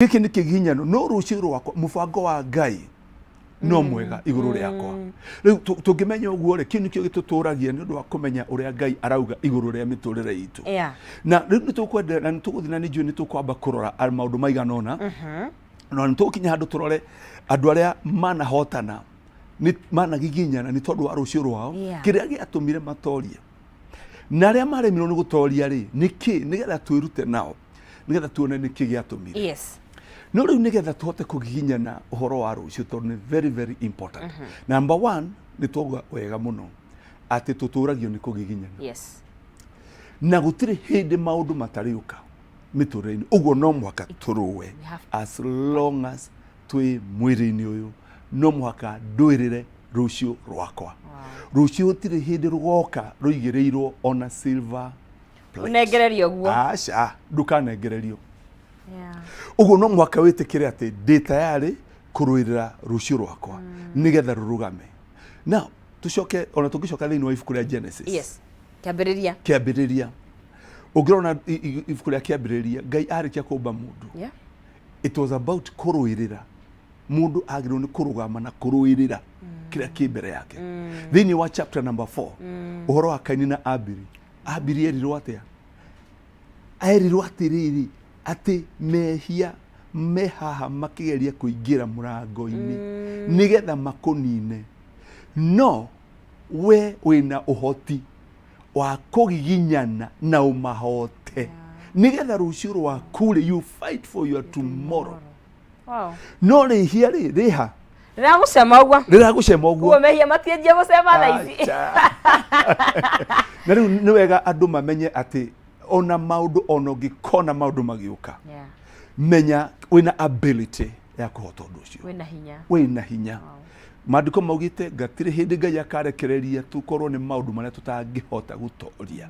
Gĩkĩ nĩ kĩgiginyano, no rũciũ rwakwa, mũbango wa Ngai no mwega igũrũ rĩakwa. Rĩu tũngĩmenya ũguo rĩ, kĩu nĩkĩo gĩtũtũragia nĩ ũndũ wa kũmenya ũrĩa Ngai arauga igũrũ rĩa mĩtũrĩre itũ. Na rĩu nĩ tũkwenda na nĩ tũgũthiĩ na nĩ njũĩ nĩ tũkwamba kũrora maũndũ maigana ũna. Na nĩ tũgũkinya handũ tũrore andũ arĩa manahotana nĩ managiginyana nĩ tondũ wa rũciũ rwao, kĩrĩa gĩatũmire matorie. Na arĩa maremirwo nĩ gũtoria rĩ, nĩkĩ? Nĩgetha twĩrute nao, nĩgetha tuone nĩkĩ gĩatũmire. No rĩu nĩgetha tũhote kũgiginyana ũhoro wa rũciũ tondũ nĩ very very important. Number one, nĩ twauga wega mũno atĩ tũtũragio nĩ kũgiginyana. Na gũtirĩ hĩndĩ maũndũ matarĩũka mĩtũrĩre-inĩ. Ũguo no mũhaka tũrũe We have as long as twĩ mwĩrĩ-inĩ ũyũ, no mũhaka ndũĩrĩre rũciũ rwakwa. Rũciũ gũtirĩ hĩndĩ rũgoka rũigĩrĩirwo ona silver plate. Ũnengererio guo. Aca, ndũkanengererio. Ũguo no mũhaka wĩtĩkĩre atĩ ndĩ tayarĩ kũrũĩrĩra rũciũ rwakwa nĩgetha rũrũgame. Now, tũcoke, ona tũngĩcoka thĩinĩ wa ibuku rĩa Genesis. Yes. Kĩambĩrĩria. Kĩambĩrĩria. Ũngĩrona ibuku rĩa Kĩambĩrĩria, Ngai arĩkia kũmba mũndũ. It was about kũrũĩrĩra. Mũndũ agĩrĩirwo nĩ kũrũgama na kũrũĩrĩra kĩrĩa kĩ mbere yake. Thĩinĩ wa chapter number 4, ũhoro wa Kaini na Abili. Abili erirwo atĩa? Erirwo atĩrĩrĩ, atĩ mehia me haha makĩgeria kũingĩra mũrango-inĩ nĩgetha makũnine, no we wĩna ũhoti wa kũgiginyana na ũmahote nĩgetha rũciũ rwaku rĩ, you fight for your tomorrow. No rĩhia rĩ, rĩha? Rĩragũcema ũguo. Rĩragũcema ũguo. Kuo mehia matianjia gũcema thaa ici. Acha. Na rĩu nĩ wega andũ mamenye atĩ ona maũndũ, ona ũngĩkona maũndũ magĩũka, menya wĩna ability ya kũhota ũndũ ũcio. Wĩna hinya. Wĩna hinya. Maandĩko maugĩte ngatirĩ hĩndĩ Ngai akarekereria tũkorwo nĩ maũndũ marĩa tũtangĩhota gũtoria.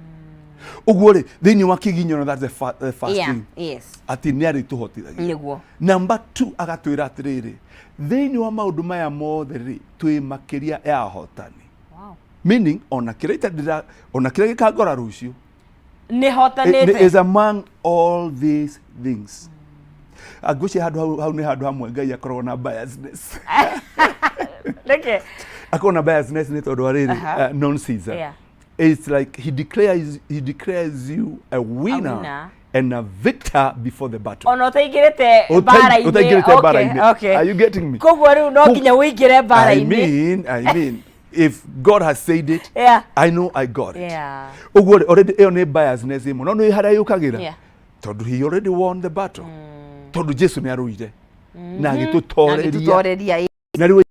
Ũguo rĩ, thĩinĩ wa kĩginyano, that's the first thing. Atĩ nĩ arĩtũhotithagia. Number 2, agatwĩra atĩrĩrĩ, thĩinĩ wa maũndũ maya mothe rĩ, twĩ makĩria ya ahotani. Meaning, ona kĩrĩa itandĩra, ona kĩrĩa gĩkangora rũciũ, Nĩ hotanĩte. Is among all these things. Ngwĩciria handũ hau, hau nĩ handũ hamwe Ngai akoragwo na biasness. Nĩkĩ? Akoragwo na biasness nĩ tondũ wa rĩrĩ, non-Caesar. It's like he declares you a winner, A winner. and a victor before the battle. Ona ũtaingĩrĩte mbara-inĩ. Ũtaingĩrĩte mbara-inĩ. Are you getting me? Koguo rĩu no nginya ũingĩre mbara-inĩ. I mean, if God has said it, I know I got it. Ũguo rĩ, already ĩyo nĩ biasness ĩmwe, no nĩ harĩa yũkagĩra. Tondũ he already won the battle. Tondũ Jesu nĩ arũire na agĩtũtoreria. Agĩtũtoreria. Na rĩu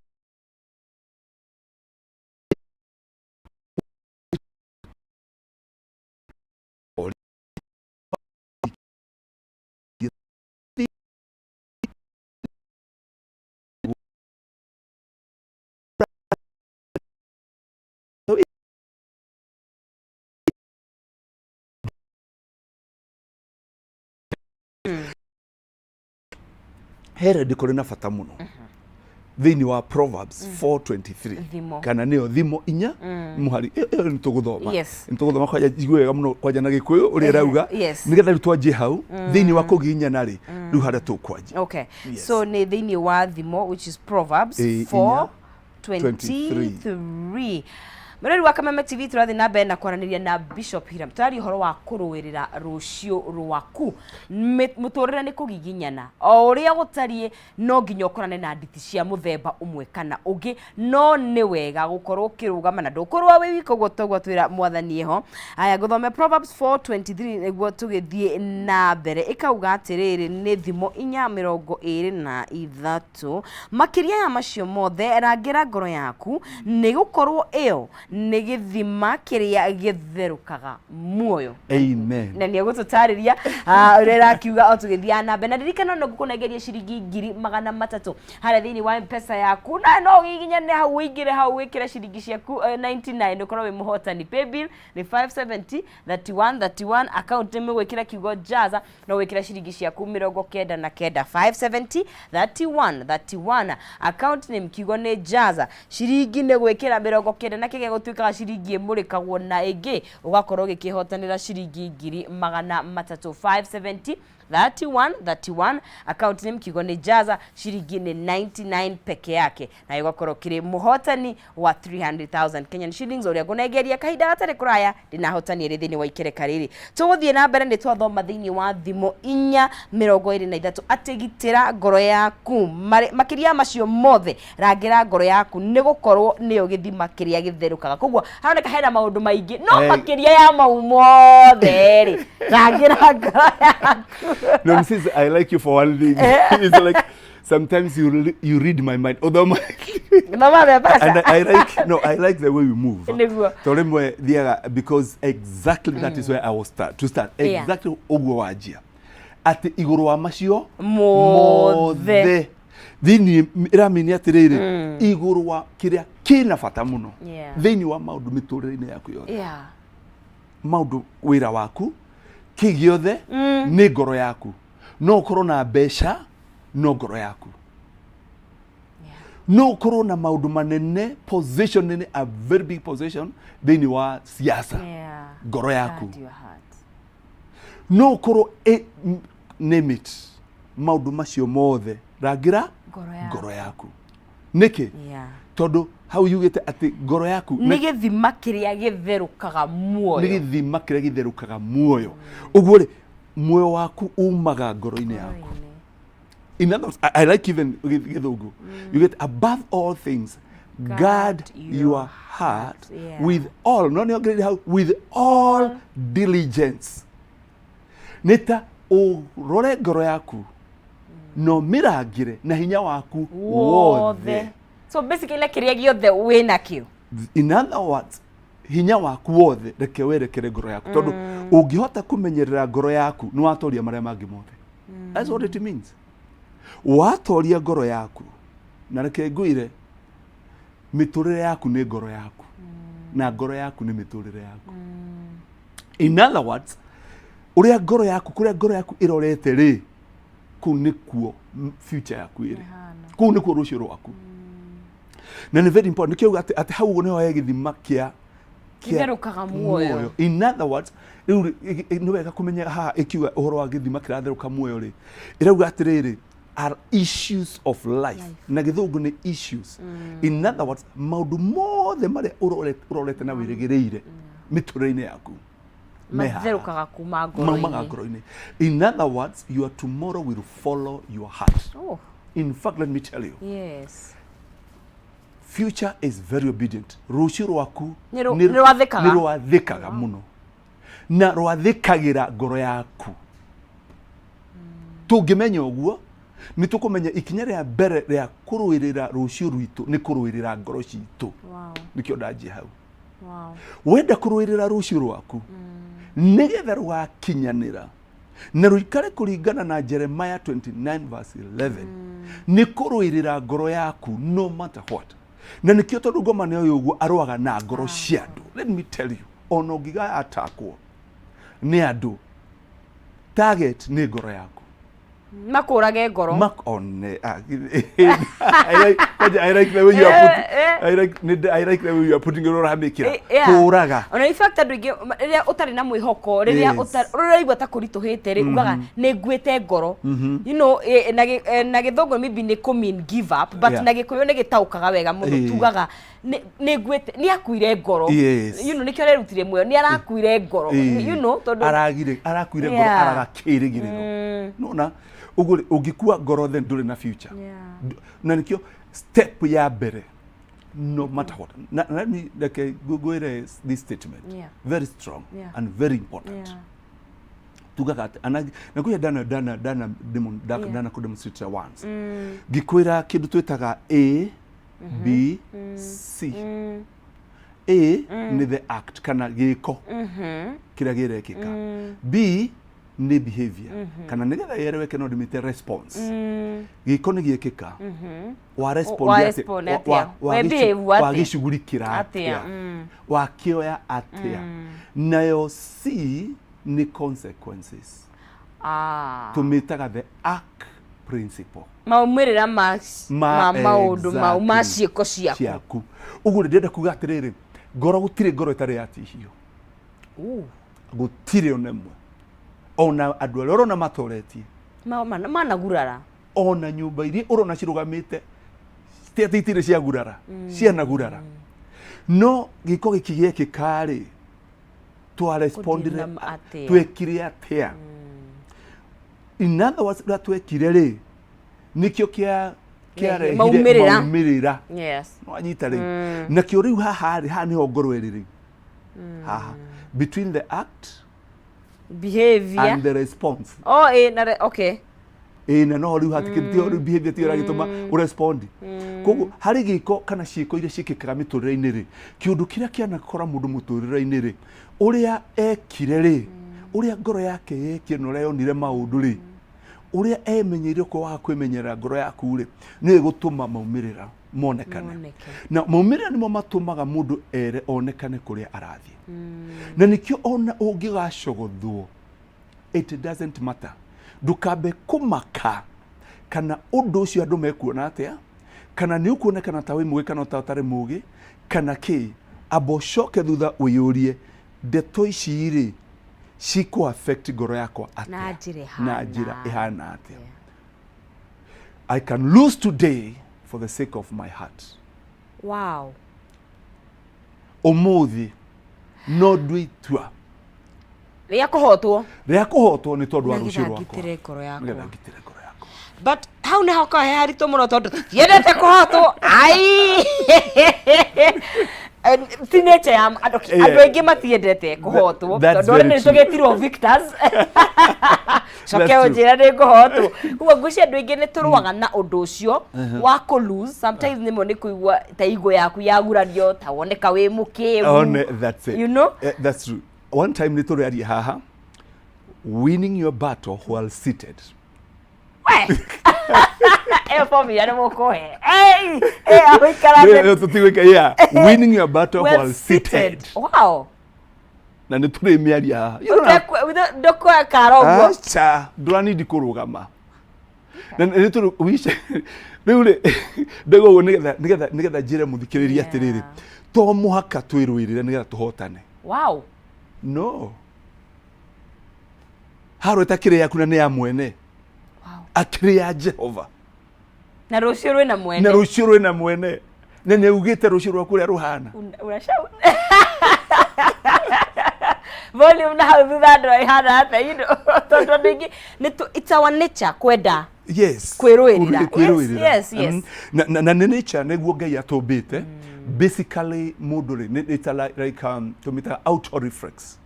He rĩandĩko rĩna bata mũno thĩinĩ wa Proverbs 4:23. Thimo. Kana nĩyo Thimo 4 mũhari ĩyo nĩ tũgũthoma. Yes. Nĩ tũgũthoma kwanja njigue wega mũno kwanja na Gĩkũyũ ũrĩa ĩrauga. Nĩgetha rĩu twanjie hau thĩinĩ wa kũgiginyana rĩ, rĩu harĩa tũkwanjia. Okay. Yes. So nĩ thĩinĩ wa Thimo, which is Proverbs 4, 4 23. Mũrori wa Kameme TV, tũrathiĩ na mbere na kwaranĩria na Bishop Hiram. Tũraria ũhoro wa kũrũĩrĩra rũciũ rwaku. Mũtũrĩre nĩ kũgiginyana. O ũrĩa gũtariĩ, no nginya ũkorane na nditi cia mũthemba ũmwe kana ũngĩ, no nĩ wega gũkorwo ũkĩrũgama na ndũkũrũa wĩ wika, ũguo toguo twĩra Mwathani eho. Aya, ngũthome Proverbs 4:23 nĩguo tũgĩthiĩ na mbere. Ĩkauga atĩrĩrĩ, nĩ Thimo 4:23, makĩria ya macio mothe, rangĩra ngoro yaku, nĩ gũkorwo ĩyo nĩ gĩthima kĩrĩa gĩtherũkaga muoyo. Amen. Na nĩ egũtũtarĩria ũrĩa ĩrakiuga o tũgĩthiaga na mbere. Na ririkana no ngũkũnengeria ciringi 300,000 harĩa thĩinĩ wa M-Pesa yaku, na no ũgiginyane hau, ũingĩre hau, wĩkĩre ciringi ciaku 99, ũkorwo wĩ mũhotani. Paybill nĩ 570 31 31, account nĩ mũgwĩkĩra kiugo Jaza, no wĩkĩre ciringi ciaku 99, 570 31 31, account name kiugo nĩ Jaza, ciringi nĩ gwĩkĩra 99, gũtuĩkaga ciringi ĩmũrĩkagwo na ĩngĩ, ũgakorwo ũgĩkĩhotanĩra ciringi 300,000, 570 31 31, account name kiugo nĩ Jaza, ciringi nĩ 99 peke yake, na ũgakorwo ũkĩrĩ mũhotani wa 300,000 Kenyan shillings ũrĩa ngũnengeria kahinda gatarĩ kũraya ndĩnahotani erĩ thĩinĩ wa ikereka rĩrĩ. Tũgũthiĩ na mbere, nĩ twathoma thĩinĩ wa Thimo 4:23 atĩ gitĩra ngoro yaku. Makĩria ya macio mothe, rangĩra ngoro yaku, nĩ gũkorwo nĩyo gĩthima kĩrĩa gĩtherũkaga. Koguo haroneka hena maũndũ maingĩ, no makĩria ya mau mothe rĩ, rangĩra ngoro yaku. No, since I like you for one thing, it's like sometimes you read my mind. Although my Mama and I like, no, I like the way we move. Nĩguo. To rĩmwe thiaga because exactly that is where I was start to start. Exactly ũguo wanjia. Atĩ igũrũ wa macio mothe. Thĩinĩ ĩramini atĩrĩrĩ, igũrũ wa kĩrĩa kĩna bata mũno thĩinĩ wa maũndũ mĩtũrĩre-inĩ yaku yothe, maũndũ, wĩra waku, kĩ gĩothe, nĩ ngoro yaku. No ũkorwo na mbeca, no ngoro yaku, no ũkorwo na maũndũ manene, position nene, a very big position thĩinĩ wa siasa, ngoro yaku. Guard your heart. No ũkorwo name it, maũndũ macio mothe, rangĩra ngoro yaku. Ngoro yaku. Nĩkĩ? Tondũ hau yugĩte atĩ ngoro yaku nĩ gĩthima kĩrĩa gĩtherũkaga nĩ muoyo. Gĩthima kĩrĩa gĩtherũkaga muoyo. Ũguo rĩ, muoyo waku umaga ngoro-inĩ yaku. In other words, I like even gĩthũngũ, you get, above all things, guard your heart with all, no nĩ ongereire hau, with all diligence. Nĩ ta ũrore ngoro yaku na ũmĩrangĩre na hinya waku wothe. So basically na kĩrĩa gĩothe wĩ nakĩo. In other words, hinya waku wothe reke werekere ngoro yaku, tondũ ũngĩhota kũmenyerera ngoro yaku, nĩ watoria marĩa mangĩ mothe. That's what it means. Watoria ngoro yaku, na reke ngwĩre, mĩtũrĩre yaku nĩ ngoro yaku, na ngoro yaku nĩ mĩtũrĩre yaku. In other words, ũrĩa ngoro yaku, kũrĩa ngoro yaku ĩrorete rĩ, kũu nĩkuo future yaku ĩrĩ, kũu nĩkuo rũciũ rwaku. Na nĩ very important. Nĩkĩo atĩ hau ũguo nĩho he gĩthima kĩa gĩtherũkaga muoyo. In other words, rĩu rĩ, nĩ wega kũmenya haha ĩkiuga ũhoro wa gĩthima kĩratherũka muoyo rĩ, ĩrauga atĩrĩrĩ, are issues of life. Na gĩthũngũ nĩ issues. In other words, maũndũ mothe marĩa ũrorete na wĩrĩgĩrĩire mĩtũrĩre-inĩ yaku me haha. Matherũkaga kuma maumaga ngoro-inĩ. Ngoro-inĩ. In other words, your tomorrow will follow your heart. In fact, let me tell you, future is very obedient. Rũciũ rwaku nĩ rwathĩkaga. Nĩ rwathĩkaga mũno, na rwathĩkagĩra ngoro yaku. Tũngĩmenya ũguo, nĩ tũkũmenya ikinya rĩa mbere rĩa kũrũĩrĩra rũciũ rwitũ nĩ kũrũĩrĩra ngoro citũ. Nĩkĩo ndanjia hau. Wenda kũrũĩrĩra rũciũ rwaku nĩgetha rũgakinyanĩra na rũikare kũringana na Jeremiah 29 verse 11, nĩ kũrũĩrĩra ngoro yaku no matter what. Na nĩkĩo, tondũ ngoma nĩ ũyũ ũguo arũaga na ngoro cia andũ. Let me tell you, ona ũngĩgaya atakwo nĩ andũ, target nĩ ngoro yaku. Makũrage ngoro. Mak on ah, I like the way you are putting, I like the way you are putting it, ũramĩkĩra kũraga. Ona in fact andũ aingĩ rĩrĩa ũtarĩ na mwĩhoko, rĩrĩa ũraigua ta kũritũhĩte rĩ, ugaga nĩ nguĩte ngoro. Na gĩthũngũ maybe nĩ kũ mean give up, but na gĩkũyũ nĩ gĩtaũkaga wega mũno. Tugaga nĩ nguĩte, nĩ akuire ngoro. Nĩkĩo arerutire muoyo, nĩ arakuire ngoro. Tondũ Aragire, arakuire ngoro, araga kĩrĩgĩrĩro. Nona ũguo rĩ, ũngĩkua ngoro, then ndũrĩ na future. Na nĩkĩo step ya mbere, no matter what, na let me, reke ngwĩre this statement, very strong and very important. Tugaga atĩ na kwĩ ndana ndana kũ demonstrate once, ngĩkwĩra kĩndũ twĩtaga A B C. A nĩ the act kana gĩko kĩrĩa gĩrekĩka. B nĩ behavior, kana nĩgetha yereweke no ndĩmĩte response. Gĩko nĩ gĩekĩka, wa respond wa atĩa? Respond atĩa? We behave atĩa? Wagĩcugurikĩra atĩa? Atĩa, wakĩoya atĩa? Nayo C nĩ consequences. Tũmĩtaga the ARC principle. Maumĩrĩra ma maũndũ mau ma ciĩko ciaku. Ciaku. Ũguo rĩ, ndĩrenda kuga atĩrĩrĩ, ngoro, gũtirĩ ngoro ĩtarĩ yatihio. Gũtirĩ ona ĩmwe. Ona andũ arĩa ũrona matoretie Managurara. Ona nyũmba iria ũrona cirũgamĩte ti atĩ itirĩ ciagurara, cianagurara. No gĩko gĩkĩ gĩekĩka rĩ, twarespondire Kũndina atĩa? Twekire atĩa? In other words, ũrĩa twekire rĩ, nĩkĩo kĩa kĩarehire Maumĩrĩra. Maumĩrĩra. Wanyita rĩu? Nakĩo rĩu haha rĩ, haha nĩho ngoro ĩrĩ rĩu haha, between the act behavior and the response. Oh, na okay. Ĩĩ, na no rĩu hatikĩtio rĩu behavior tiyo ĩragĩtũma ũrespond. Koguo harĩ gĩko kana ciĩko iria ciĩkĩkaga mĩtũrĩre-inĩ rĩ, kĩũndũ kĩrĩa kĩanakora mũndũ mũtũrĩre-inĩ rĩ, ũrĩa ekire rĩ, ũrĩa ngoro yake yekire na ũrĩa yonire maũndũ rĩ, ũrĩa emenyeire, okorwo waga kwĩmenyerera ngoro yaku rĩ, nĩyo ĩgũtũma maumĩrĩra monekane. Moneke. Na maumĩrĩra nĩmo matũmaga mũndũ ere onekane kũrĩa arathiĩ. Na nĩkĩo ona ũngĩgacogothwo, it doesn't matter, ndũkambe kũmaka kana ũndũ ũcio andũ mekuona atĩa, kana nĩ ũkuonekana ta wĩ mũgĩ kana ta ũtarĩ mũgĩ kana kĩ. Amba ũcoke thutha wĩyũrie, ndeto ici rĩ, cikũ affect ngoro yakwa atĩa? Na njĩra ĩhana Na njĩra ĩhana atĩa? I can lose today for the sake of my heart. Ũmũthĩ no ndue itua rĩa kũhotwo rĩa kũhotwo nĩ tondũ wa rũciũ nĩgetha rwakwa, ngitĩre ngoro yakwa. Nĩgetha ngitĩre ngoro yakwa. But hau nĩho korwo he haritũ mũno tondũ tũtiendete kũhotwo. Ai, ti nature ya andũ. Andũ aingĩ matiendete kũhotwo That's tondũ very nĩ true. tũgĩtirwo victors, coke That's true. ũnjĩra nĩ ngũhotwo. Koguo ngwĩciria andũ aingĩ nĩ tũrũaga na ũndũ ũcio wa kũ lose sometimes. Nĩmo nĩ kũigua ta igo yaku yagurario, ta woneka wĩ mũkĩgu. One, that's it. You know? Eh, that's true. One time nĩ tũrĩaria haha, winning your battle while seated. We ĩyo formula nĩ mũkũhe. Ei, ĩyo ũikarate. Tũtigwĩka, yeah, winning your battle well while seated. Wow. Na nĩ tũrĩmĩaria haha. You don't have- Ndũkuoya kara ũguo. Aca, ndũranindi kũrũgama na nĩ tũrũ wice rĩu rĩ, ndauga ũguo nĩgetha njĩre mũthikĩrĩria atĩrĩrĩ, to mũhaka twĩrũĩrĩre nĩgetha tũhotane. No harũ ĩtakĩrĩ yaku na nĩ ya mwene, akĩrĩ ya Jehova. Na rũciũ rwĩna mwene. Na rũciũ rwĩna mwene, na nĩ augĩte rũciũ rwaku ũrĩa rũhana. Una shout volume na hau thutha andũ ĩhana atĩa, tondũ andũ aingĩ it's our nature kwenda kwĩrũĩrĩra. Kwĩrũĩrĩra. Yes. Na nĩ nature, nĩguo Ngai atũmbĩte. Basically mũndũ rĩ, it's a like tũmĩtaga auto reflex.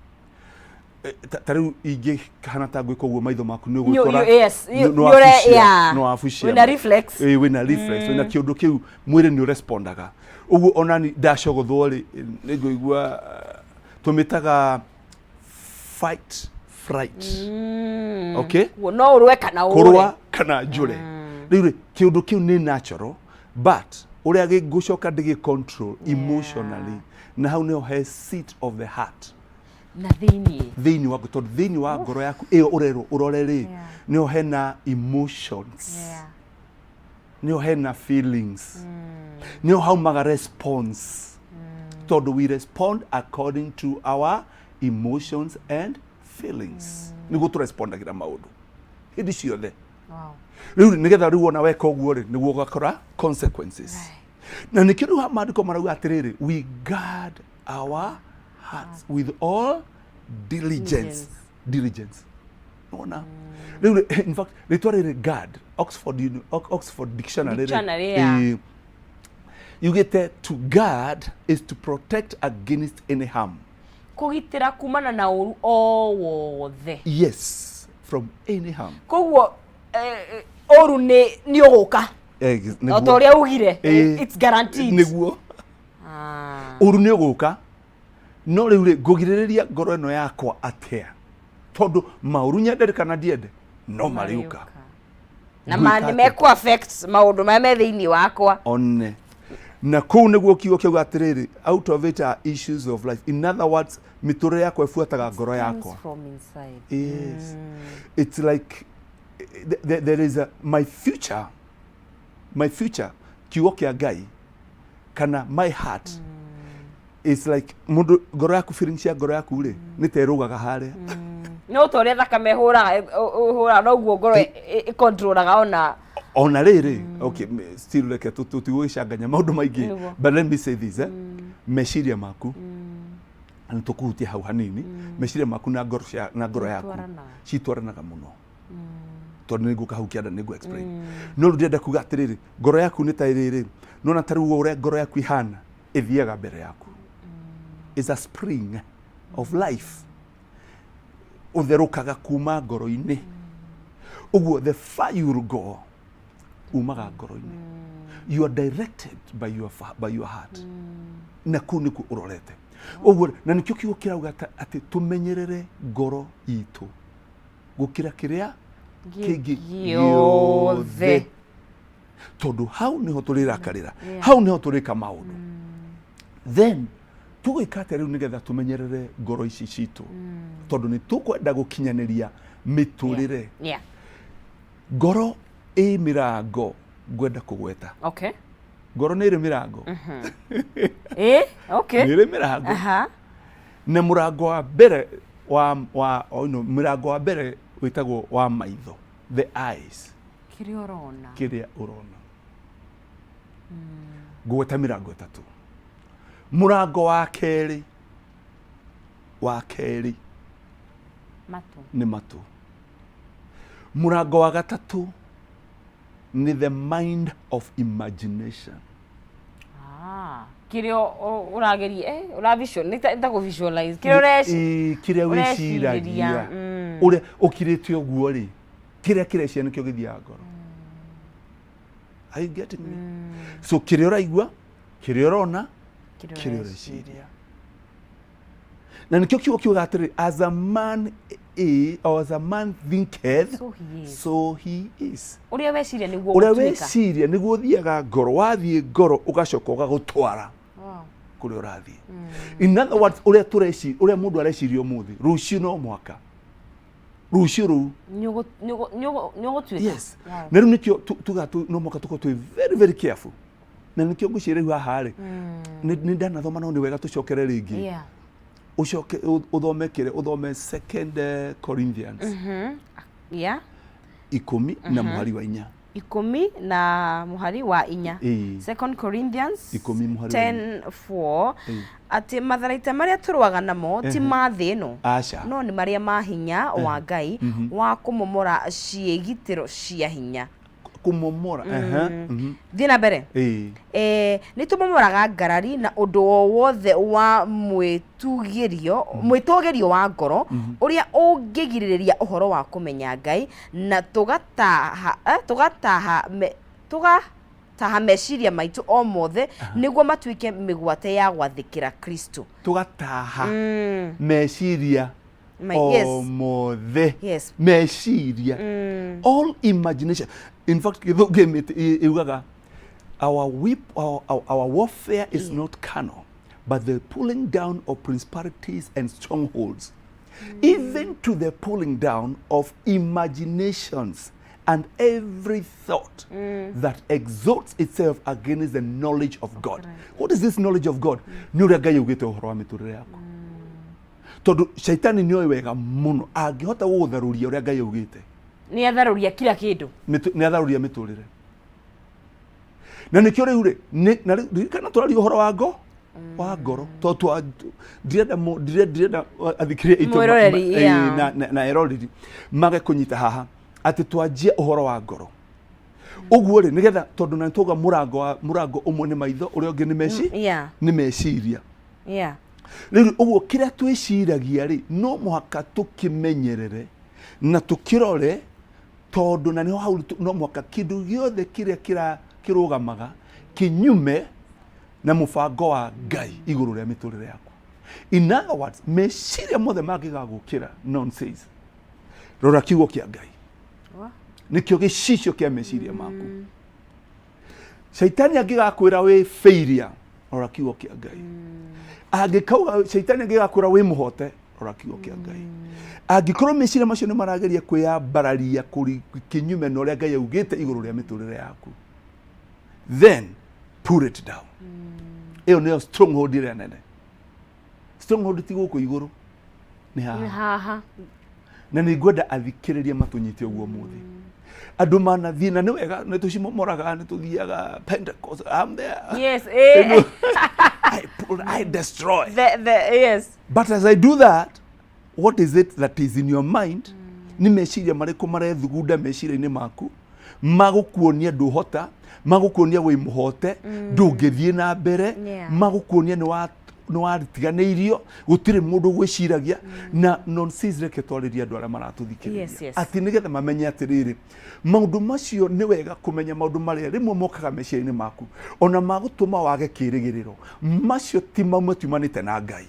Ta rĩu ingĩhana ta ngwĩka ũguo, maitho maku nĩ ũgwĩkora nĩ wabucia, nĩ wabucia. Wĩna reflex. Ĩĩ, wĩna reflex, wĩna kĩũndũ kĩu, mwĩrĩ nĩ ũrespondaga ũguo. Onani ndacogothwo rĩ, nĩ ngũigua, tũmĩtaga fight flight. Okay. Guo no ũrũe kana ũre. Kũrũa kana njũre. Rĩu rĩ, kĩũndũ kĩu nĩ natural, but ũrĩa gĩngũcoka ndĩgĩ control emotionally, na hau nĩho he seat of the heart. Na thĩiniĩ. Thĩinĩ wa, tondũ thĩinĩ wa ngoro yaku ĩyo ũrerwo ũrore rĩ, nĩho hena emotions, nĩho hena feelings, nĩho haumaga response, tondũ we respond according to our emotions and feelings. Nĩguo tũrespondagĩra maũndũ hĩndĩ ciothe. Rĩu nĩgetha rĩu ona weka ũguo rĩ, nĩguo ũgakora consequences. Na nĩkĩo rĩu maandĩko marauga atĩrĩrĩ, we guard our hearts with all diligence. Diligence. Nona rĩu rĩ, in fact rĩtwa rĩrĩ guard, Oxford Dictionary rĩ, Dictionary, yeah. ĩĩ, yugĩte to guard is to protect against any harm. Kũgitĩra kumana na ũru o wothe. Yes, from any harm. Koguo ũru nĩ ũgũka. O ta ũrĩa ugire. It's guaranteed. Nĩguo. Ah. Ũru nĩ ũgũka, no rĩu rĩ, ngũgirĩrĩria ngoro ĩno yakwa atĩa? Tondũ maũru, nyende kana ndiende, no marĩũka. Na Ngwĩka ma atĩa? Nĩ mekũ affect maũndũ marĩa me thĩinĩ wakwa. One na kũu nĩguo kiugo kiuga atĩrĩrĩ, out of it are issues of life. In other words, mĩtũrĩre yakwa ĩbuataga ngoro yakwa. Comes from inside. Yes, it's like there is a my future, my future, kiugo kĩa Ngai kana my heart is like mũndũ ngoro yaku, feeling cia ngoro yaku rĩ, nĩ ta ĩrũgaga harĩa. No ta ũrĩa thakame ĩhũraga ĩhũraga noguo ngoro ĩkontrolaga ona. Ona rĩrĩ, okay, still reke tũtigũgĩcanganya maũndũ maingĩ. Nĩguo. But let me say this, eh? Meciria maku, na nĩtũkũhutia hau hanini, meciria maku na ngoro cia na ngoro yaku Citwaranaga. Citwaranaga mũno, tondũ nĩ ngũka hau kĩanda nĩ explain. No rĩu ndĩrenda kuga atĩrĩrĩ, ngoro yaku nĩ ta ĩrĩrĩ, nona ta rĩu ũrĩa ngoro yaku ihana ĩthiaga mbere yaku, is a spring of life, ũtherũkaga kuma ngoro-inĩ. Ũguo the far you will go umaga ngoro-inĩ. You are directed by your heart, na kũu nĩkuo ũrorete ũguo, na nĩkĩo kiugo kĩrauga atĩ tũmenyerere ngoro itũ gũkĩra kĩrĩa kĩngĩ gĩothe, tondũ hau nĩho tũrĩrakarĩra, hau nĩho tũrĩka maũndũ. Then tũgwĩka atĩa rĩu nĩgetha tũmenyerere ngoro ici citũ, tondũ nĩ tũkwenda gũkinyanĩria mĩtũrĩre? Ngoro ĩ mĩrango ngwenda kũgweta. Ngoro nĩ ĩrĩ mĩrango. Nĩ ĩrĩ mĩrango. Na mũrango wa mbere wa oh, no, mũrango wa mbere wĩtagwo wa maitho, the eyes. Kĩrĩa ũrona. Kĩrĩa ũrona. Ngũgweta mĩrango ĩtatũ. Mũrango wa kerĩ Matũ. Nĩ matũ. Mũrango wa gatatũ nĩ the mind of imagination. Ah, kĩrĩa ũrageria ũra vision nĩ ta kũ visualize kĩrĩa ũreci Ĩĩ, kĩrĩa ũrecirĩria, wĩciragia. Ũrĩa ũkirĩte ũguo rĩ, kĩrĩa kĩrecia nĩkĩo gĩthiaga ngoro. Are you getting me? So kĩrĩa ũraigua, kĩrĩa ũrona, kĩrĩa ũreciria, na nĩkĩo kiugo kiugaga atĩrĩ, as a man is, or as a man thinketh, so he is. So he is. Ũrĩa weciria nĩguo Ũrĩa ũgũtuĩka. Weciria nĩguo ũthiaga ngoro. Wathiĩ ngoro ũgacoka ũgagũtwara kũrĩa ũrathiĩ. In other words, ũrĩa tũreci, ũrĩa mũndũ areciria ũmũthĩ, rũciũ no mwaka rũciũ rũu Nĩ ũgũtuĩka. Yes. Na rĩu nĩkĩo tugaga no mũhaka tũkorwo twĩ very very careful, na nĩkĩo ngwĩciria rĩu haha rĩ, nĩ ndanathoma, no nĩ wega tũcokere rĩngĩ. Ũcoke ũthome kĩrĩa, ũthome Second Corinthians 10 na mũhari wa 4. 10 na mũhari wa 4. Ĩĩ. Second Corinthians 10 mũhari wa 10 4. Ĩĩ. Atĩ matharaita marĩa tũrũaga namo ti ma thĩ ĩno, Aca. no nĩ marĩa ma hinya wa Ngai wa kũmomora ciĩgitĩro cia hinya. Kũmomora, ehe. Thiĩ na mbere. Ĩĩ. Nĩ tũmomoraga ngarari na ũndũ o wothe wa mwĩtũgĩrio wa ngoro ũrĩa ũngĩgirĩrĩria ũhoro wa kũmenya Ngai, na tũgataha meciria maitũ o mothe nĩguo matuĩke mĩgwate ya gwathĩkĩra Kristo. Tũgataha meciria o mothe. Meciria, all imagination. In fact, gĩthũngũ ĩugaga our warfare is not carnal, but the pulling down of principalities and strongholds, even to the pulling down of imaginations and every thought that exalts itself against the knowledge of God. What is this knowledge of God? Nĩ ũrĩa Ngai augĩte ũhoro wa mĩtũrĩre yaku, tondũ shaitani nĩ oĩ wega mũno angĩhota gũgũtharũria ũrĩa Ngai augĩte, Nĩ atharũria kila kĩndũ. Nĩ atharũria mĩtũrĩre. Na nĩkĩo rĩu rĩ na rĩu ririkana tũraria ũhoro wa ngoro, tondũ ndirenda ndirenda athikĩrĩria aitũ Mwĩroreri, na eroreri mage kũnyita haha atĩ twanjie ũhoro wa ngoro ũguo rĩ, nĩgetha tondũ na nĩtwauga mũrango ũmwe nĩ maitho, ũrĩa ũngĩ nĩ meci nĩ meciria. Rĩu ũguo kĩrĩa twĩciragia rĩ, no mũhaka tũkĩmenyerere na tũkĩrore, tondũ na nĩho hau no mũhaka kĩndũ gĩothe kĩrĩa kĩrũgamaga kĩnyume na mũbango wa Ngai igũrũ rĩa mĩtũrĩre yaku. In other words, meciria mothe mangĩgagũkĩra nonsense, rora kiugo kĩa Ngai. Nĩkĩo gĩcicio kĩa meciria maku. Shaitani angĩgakwĩra wĩ failure, rora kiugo kĩa Ngai. Angĩkauga, shaitani angĩgakwĩra wĩ mũhote, rora kiugo kĩa Ngai. Angĩkorwo meciria macio nĩ marageria kwĩyambararia kĩnyume na ũrĩa Ngai augĩte igũrũ rĩa mĩtũrĩre yaku, then pull it down. Ĩyo nĩyo stronghold ĩrĩa nene. Stronghold ti gũkũ igũrũ, nĩ Nĩ haha. Haha. Na nĩ ngwenda athikĩrĩria matũnyite ũguo ũmũthĩ. Andũ manathiĩ, na nĩ wega, nĩ tũcimomoraga, nĩ tũthiaga Pentecost, I'm there. You know, I pull, I destroy. The, yes. But as I do that, what is it that is in your mind? Nĩ meciria marĩkũ marethugunda meciria-inĩ maku magũkuonia ndũhota, magũkuonia wĩ mũhote, ndũngĩthiĩ na mbere, magũkuonia nĩ wa nĩ watiganĩirio, gũtirĩ mũndũ gwĩciragia na nonsense. Reke twarĩrie andũ arĩa maratũthikĩrĩria atĩ nĩgetha mamenye atĩrĩrĩ, maũndũ macio nĩ wega kũmenya maũndũ marĩa rĩmwe mokaga meciria-inĩ maku ona magũtũma wage kĩĩrĩgĩrĩro, macio ti mamwe tiumanĩte na Ngai,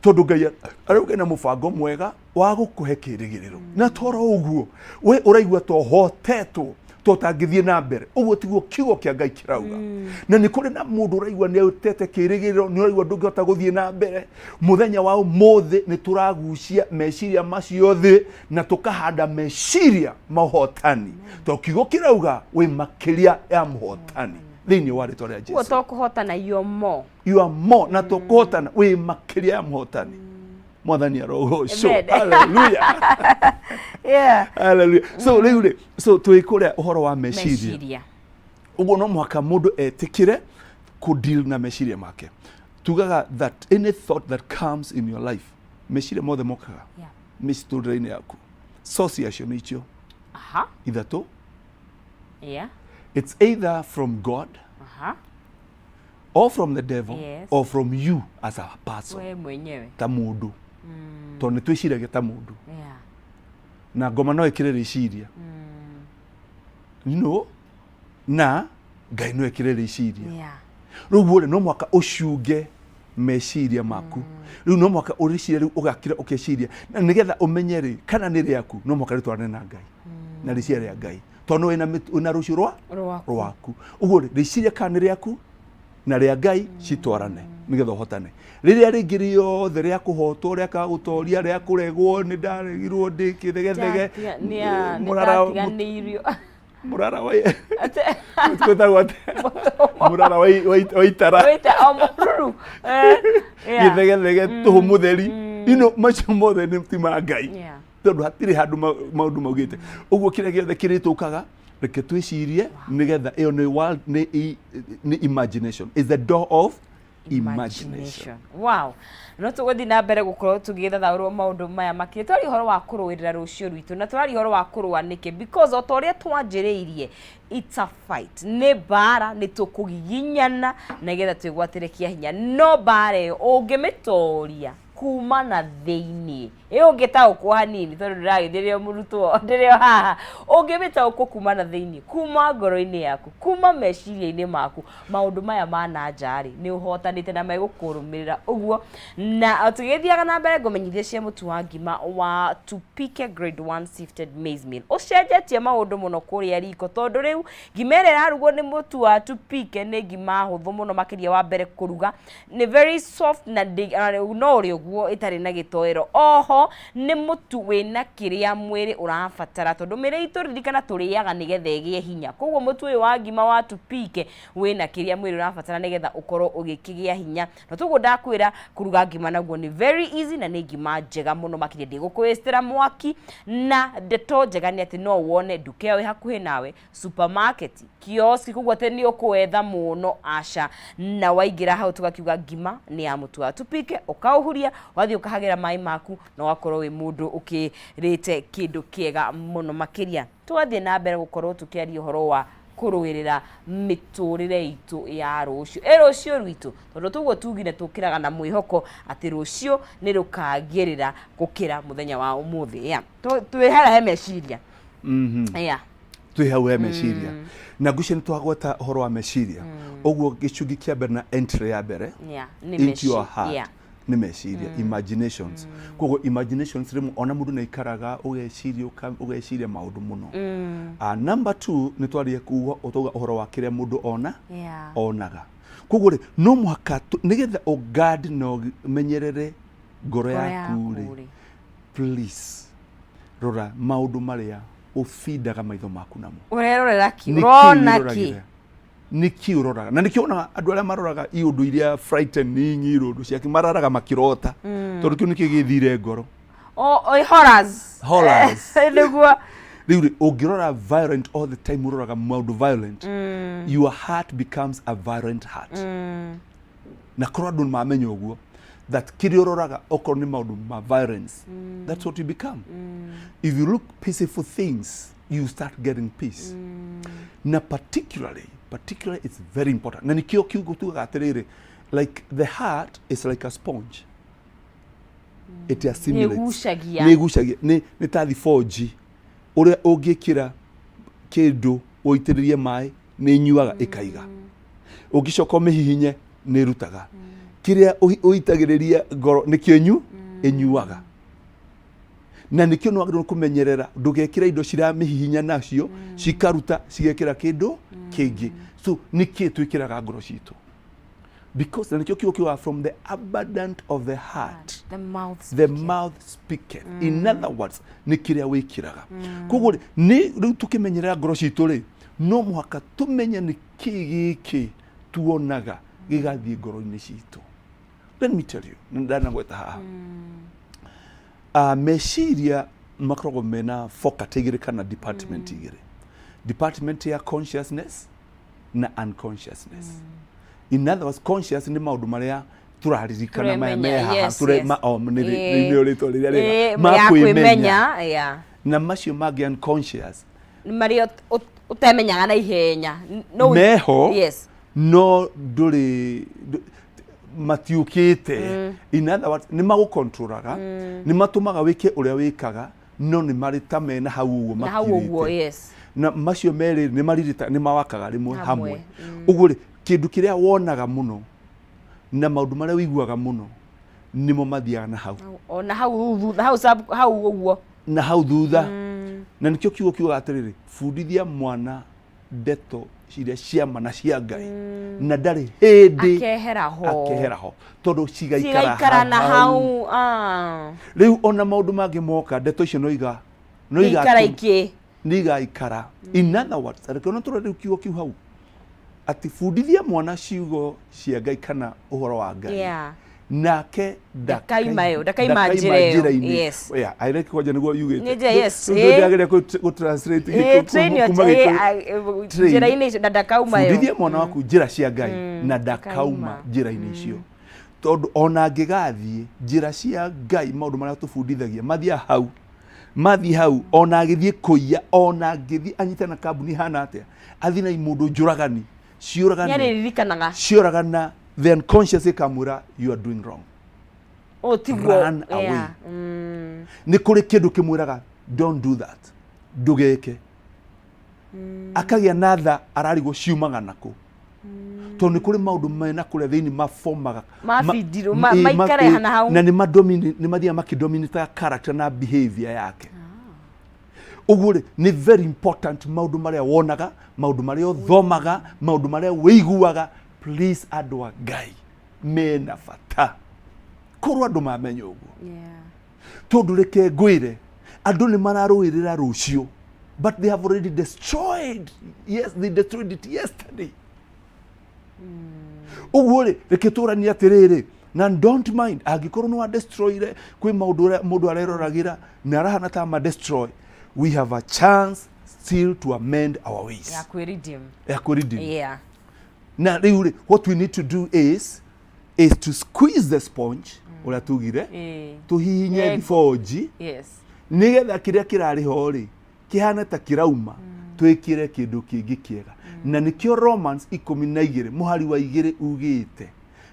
tondũ Ngai arauga na mũbango mwega wa gũkũhe kĩĩrĩgĩrĩro. Na toro ũguo we ũraigua to hotetwo, to ũtangĩthiĩ na mbere, ũguo tiguo kiugo kĩa Ngai kĩrauga. Na nĩ kũrĩ na mũndũ ũraigua nĩ ũtete kĩĩrĩgĩrĩro, nĩ ũraigua ndũngĩhota gũthiĩ na mbere. Mũthenya wa ũmũthĩ nĩ tũragucia meciria macio thĩ na tũkahanda meciria ma ũhotani, to kiugo kĩrauga wĩ makĩria ya mũhotani thĩinĩ wa rĩtwa rĩa Ũguo Jesu. to kũhotana, you are more. You are more, na to kũhotana, wĩ makĩria ya mũhotani. Mwathani arogocwo. Amen. Hallelujah. Hallelujah. So rĩu rĩ, so twĩ kũrĩa ũhoro wa meciria. Meciria. Ũguo no mũhaka mũndũ etĩkĩre kũ deal na meciria make. Tugaga that any thought that comes in your life, meciria mothe mokaga mĩtũrĩre-inĩ yaku, source yacio nĩ icio ithatũ. It's either from God or from the devil or from you as a person. We mwenyewe. Ta mũndũ, tondũ nĩ twĩciragia ta mũndũ. Na ngoma no ĩkĩre rĩciria, na Ngai no ĩkĩre rĩciria. Rĩu rĩ, no mũhaka ũcunge meciria maku. Rĩu no mũhaka ũrĩciria, rĩu ũgakira ũkeciria, na nĩgetha ũmenye rĩ kana nĩ rĩaku, no mũhaka rĩtwarane na Ngai na rĩciria rĩa Ngai, tondũ wĩna rũciũ rwa Rwaku. Rwaku. Ũguo rĩ, rĩciria kana nĩ rĩaku na rĩa Ngai citwarane nĩgetha ũhotane. Rĩrĩa rĩngĩ rĩothe rĩa kũhotwo, rĩa kaga gũtoria, rĩa kũregwo, nĩ ndaregirwo ndĩ kĩthegethege, mũrara Nĩndatiganĩirio. Mũrara wa twĩtagwo atĩa? Mũrara wa itara. Wĩte o mũruru. Gĩthegethege, tũhũ mũtheri, macio mothe nĩ ti ma Ngai, tondũ hatirĩ handũ maũndũ maugĩte ũguo. Kĩrĩa gĩothe kĩrĩtũkaga, reke twĩcirie nĩgetha ĩyo nĩ world, nĩ imagination, is the door of imagination. Wow. No tũgũthiĩ na mbere gũkorwo tũgĩthathaũrwo maũndũ maya makĩria. Twaria ũhoro wa kũrũĩrĩra rũciũ rwitũ, na tũraria ũhoro wa kũrũa nĩkĩ? Because o ta ũrĩa twanjĩrĩirie, it's a fight, nĩ mbara, nĩ tũkũgiginyana nĩgetha twĩgwatĩre kĩa hinya. No mbara ĩyo ũngĩmĩtoria kuma na thĩiniĩ, ĩ ũngĩtaũkwo hanini, tondũ ndĩragĩthiĩ ndĩrĩ o mũrutwo, ndĩrĩ o haha, ũngĩmĩtaũkwo kuma na thĩiniĩ, kuma ngoro-inĩ yaku, kuma meciria-inĩ maku, maũndũ maya ma na nja rĩ, nĩ ũhotanĩte na megũkũrũmĩrĩra ũguo. Na tũgĩthiaga na mbere, ngũmenyithia cia mũtu wa ngima wa Tupike Grade 1 Sifted Maize Meal ũcenjetie maũndũ mũno kũrĩa riko, tondũ rĩu ngima ĩrĩa ĩrarugwo nĩ mũtu wa Tupike nĩ ngima hũthũ mũno makĩria. Wa mbere kũruga nĩ very soft na no ũrĩ ũguo ĩtarĩ na gĩtoero. Oho nĩ mũtu wĩna kĩrĩa mwĩrĩ ũrabatara, tondũ mĩrĩ itũ, ririkana, tũrĩaga nĩgetha ĩgĩe hinya. Koguo mũtu ũyũ wa ngima wa Tupike wĩna kĩrĩa mwĩrĩ ũrabatara nĩgetha ũkorwo ũgĩkĩgĩa hinya. Na toguo ndakwĩra, kũruga ngima naguo nĩ very easy, na nĩ ngima njega mũno makĩria, ndĩgũkũwĩstĩra mwaki. Na ndeto njega nĩ atĩ no wone nduka ĩyo ĩ hakuhĩ nawe, supermarket, kioski, koguo atĩ nĩ ũkũwetha mũno, aca. Na waingĩra hau, tũgakiuga ngima nĩ ya mũtu wa Tupike, ũkaũhuria, ũgathiĩ ũkahagĩra maĩ maku na ũgakorwo wĩ mũndũ ũkĩrĩte kĩndũ kĩega mũno makĩria. Tũgathiĩ na mbere gũkorwo tũkĩaria ũhoro wa kũrũĩrĩra mĩtũrĩre itũ ya rũciũ, ĩ rũciũ rwitũ, tondũ tuguo tugire tũkĩraga na mwĩhoko atĩ rũciũ nĩ rũkagĩrĩra gũkĩra mũthenya wa ũmũthĩ. Yeah. Twĩ harĩa he meciria. Twĩ hau he meciria, na ngwĩciria nĩ twagweta ũhoro wa meciria. Ũguo gĩcunjĩ kĩa mbere na entry ya mbere nĩ into your heart nĩ meciria, imaginations. Koguo imaginations, rĩmwe ona mũndũ nĩ aikaraga ũgeciria ũgeciria maũndũ mũno. Number two, nĩ twaria kuga, twauga ũhoro wa kĩrĩa mũndũ ona onaga. Koguo rĩ, no mũhaka nĩgetha ũguard na ũmenyerere ngoro ngoro yaku rĩ, rĩ, please rora maũndũ marĩa ũbindaga maitho maku namo. Ũrerorera ki? Nĩkĩ Ũrona ki? wĩroragĩra? Nĩkĩ ũroraga? Na nĩkĩo wonaga andũ arĩa maroraga iũndũ iria frightening, iũndũ ciake, mararaga makĩrota, tondũ kĩu nĩkĩo gĩthire ngoro. O horrors. Horrors. Nĩguo. Rĩu rĩ, ũngĩrora violent all the time, ũroraga maũndũ violent, your heart becomes a violent heart. Na korwo andũ mamenya ũguo, that kĩrĩa ũroraga okorwo nĩ maũndũ ma violence, that's what you become. If you look peaceful things, you start getting peace. Na particularly it's very important, na nĩkĩo kiugo tugaga atĩrĩrĩ, like the heart is like a sponge, it assimilates. Nĩĩgucagia. Nĩ ĩgucagia, nĩ ta thibonji ũrĩa ũngĩkĩra kĩndũ ũitĩrĩrie maĩ, nĩ ĩnyuaga ĩkaiga. Ũngĩcoka ũmĩhihinye, nĩ ĩrutaga kĩrĩa ũitagĩrĩria ngoro, nĩkĩo ĩnyuaga. Na nĩkĩo nĩ wagĩrĩirwo kũmenyerera ndũgekĩre indo ciramĩhihinya nacio cikaruta cigekĩra kĩndũ kĩngĩ. So nĩkĩ twĩkĩraga ngoro citũ? Because na nĩkĩo kiugo kiugaga, "From the abundant of the heart the mouth the speaketh. Mouth speaketh." In other words, nĩ kĩrĩa wĩkĩraga. Koguo rĩ, nĩ rĩu tũkĩmenyerera ngoro citũ rĩ, no mũhaka tũmenye nĩ kĩ gĩkĩ tuonaga gĩgathiĩ ngoro-inĩ citũ. Let me tell you, nĩ ndanagweta haha, meciria makoragwo mena faculty igĩrĩ kana department igĩrĩ, department ya consciousness na unconsciousness. In other words, conscious nĩ maũndũ marĩa tũraririkana maya me Tũremenya, haha, oh, nĩ rĩtwa rĩrĩa rĩega, ma ya kwĩmenya. Kwĩmenya, yeah. Na macio mangĩ unconscious nĩ marĩa ũtemenyaga na ihenya. No meho, no ndũrĩ matiũkĩte. In other words, nĩ magũkontroraga, nĩ matũmaga wĩke ũrĩa wĩkaga, no nĩ marĩ ta mena hau ũguo na hau ũguo makirĩte. Na macio merĩ nĩ maririta, nĩ mawakaga rĩmwe hamwe. Hamwe. Ũguo rĩ, kĩndũ kĩrĩa wonaga mũno na maũndũ marĩa ũiguaga mũno nĩmo mathiaga na hau. Ona hau thutha, hau hau ũguo. Na hau thutha. Na nĩkĩo kiugo kiugaga atĩrĩrĩ, bundithia mwana ndeto iria cia ma na cia Ngai, na ndarĩ hĩndĩ akehera ho. Akehera ho, tondũ cigaikara cigaikara na hau. Hau, ah. Rĩu ona maũndũ mangĩ moka, ndeto icio no iga no ikara ikĩ nĩ igaikara. In other words, reke ona tũrore rĩu kiugo kiu hau, atĩ bundithia mwana ciugo cia Ngai kana ũhoro wa Ngai, nake ndakaima ĩyo, ndakaima njĩra ĩyo. Njĩra-inĩ. Yeah, I like kwanja nĩguo yugĩte. Nĩ njĩra, yes, Rĩu ndĩrageria gũ-translate train kuma your Gĩkũyũ. Train. Njĩra-inĩ icio na ndakauma ĩyo. Bundithia mwana waku njĩra cia Ngai na ndakauma ndakauma. njĩra-inĩ icio, tondũ ona angĩgathiĩ njĩra cia Ngai, maũndũ marĩa tũbundithagia mathiĩ hau, mathiĩ hau, ona agĩthiĩ kũiya, ona angĩthiĩ anyite na kambuni hana atĩa, athiĩ na mũndũ njũragani ciũragane, nĩarĩririkanaga. Cioragana, the unconscious ĩkamwĩra, "You are doing wrong." Ũũ tiguo. Run away. Nĩ kũrĩ kĩndũ kĩmwĩraga, "Don't do that, ndũgeke." Akagĩa na tha, ararigwo ciumaga nakũ, tondũ nĩ kũrĩ maũndũ mena kũrĩa thĩinĩ mabomaga. Mabindirwo, maikare na hau. Na nĩ mathiaga makĩdominataga character na behavior yake. Ũguo rĩ, nĩ very important maũndũ marĩa wonaga, maũndũ marĩa ũthomaga, maũndũ marĩa wĩiguaga. Please, andũ a Ngai, mena bata korwo andũ mamenya ũguo, tondũ reke ngwĩre, andũ nĩ mararũĩrĩra rũciũ, but they have already destroyed. Yes, they destroyed it yesterday. Ũguo rĩ, reke tũranie atĩrĩrĩ, na don't mind angĩkorwo nĩ wa destroyire, kwĩ maũndũ ũrĩa mũndũ areroragĩra na arahana ta ma destroy, we have a chance still to amend our ways. Ya kwĩredeem. Ya kwĩredeem. Na rĩu rĩ, what we need to do is to squeeze the sponge, ũrĩa tugire, tũhihinye thibonji, nĩgetha kĩrĩa kĩrarĩ ho rĩ kĩhane ta kĩrauma, twĩkĩre kĩndũ kĩngĩ kĩega. Na nĩkĩo Romans 12 mũhari wa 2 ugĩte,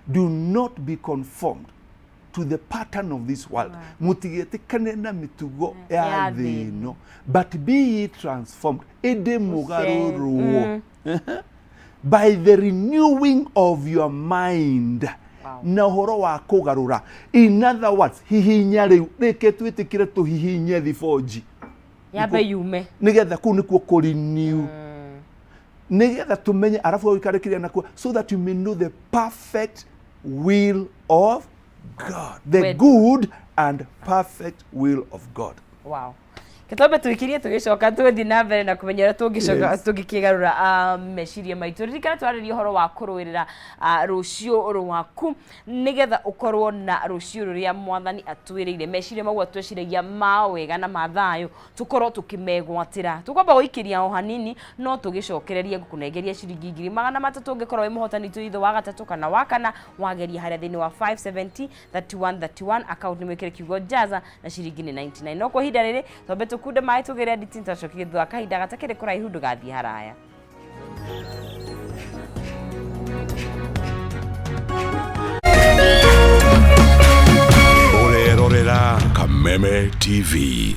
"Do not be conformed to the pattern of this world," mũtigetĩkane na mĩtugo ya ya thĩ thĩ ĩno, "but be ye transformed," ĩndĩ mũgarũrwo, "by the renewing of your mind." Na ũhoro wa kũgarũra, in other words, hihinya rĩu, rĩke twĩtĩkĩre tũhihinye thibonji yambe yume, nĩgetha kũu nĩkuo kũrenew, nĩgetha tũmenye, arabu ũikare kĩrĩa nakuo, so that you may know the perfect will of God, the Wendo. good and perfect will of God. Wow. Twambe twikirie tugicoka tũgĩthiĩ na mbere na kũmenya ũrĩa tũngĩcoka Yes. tũngĩkĩgarũra meciria maitũ. Ririkana twarĩria ũhoro wa kũrũĩrĩra rũciũ rwaku nĩgetha ũkorwo na rũciũ rũrĩa mwathani atwĩrĩire. Meciria mau atwĩciragia ma wega na ma thayũ tũkorwo tũkĩmegwatĩra. Tũkwamba gũikĩria o hanini no tũgĩcokererie ngũkũnengeria ciringi 300,000 ũngĩkorwo wĩ mũhotani thutha wa gatatũ kana wa kana wageria harĩa thĩinĩ wa 570 31 31 account nĩ mwĩkĩre kiugo jaza na ciringi nĩ 99. No kwa ihinda rĩrĩ twambe tũkunde maĩ tũgĩre nditi twacokie thutha wa kahinda gatakĩrĩ kũraihu. Ndũgathiĩ haraya. Ũrerorera Kameme TV.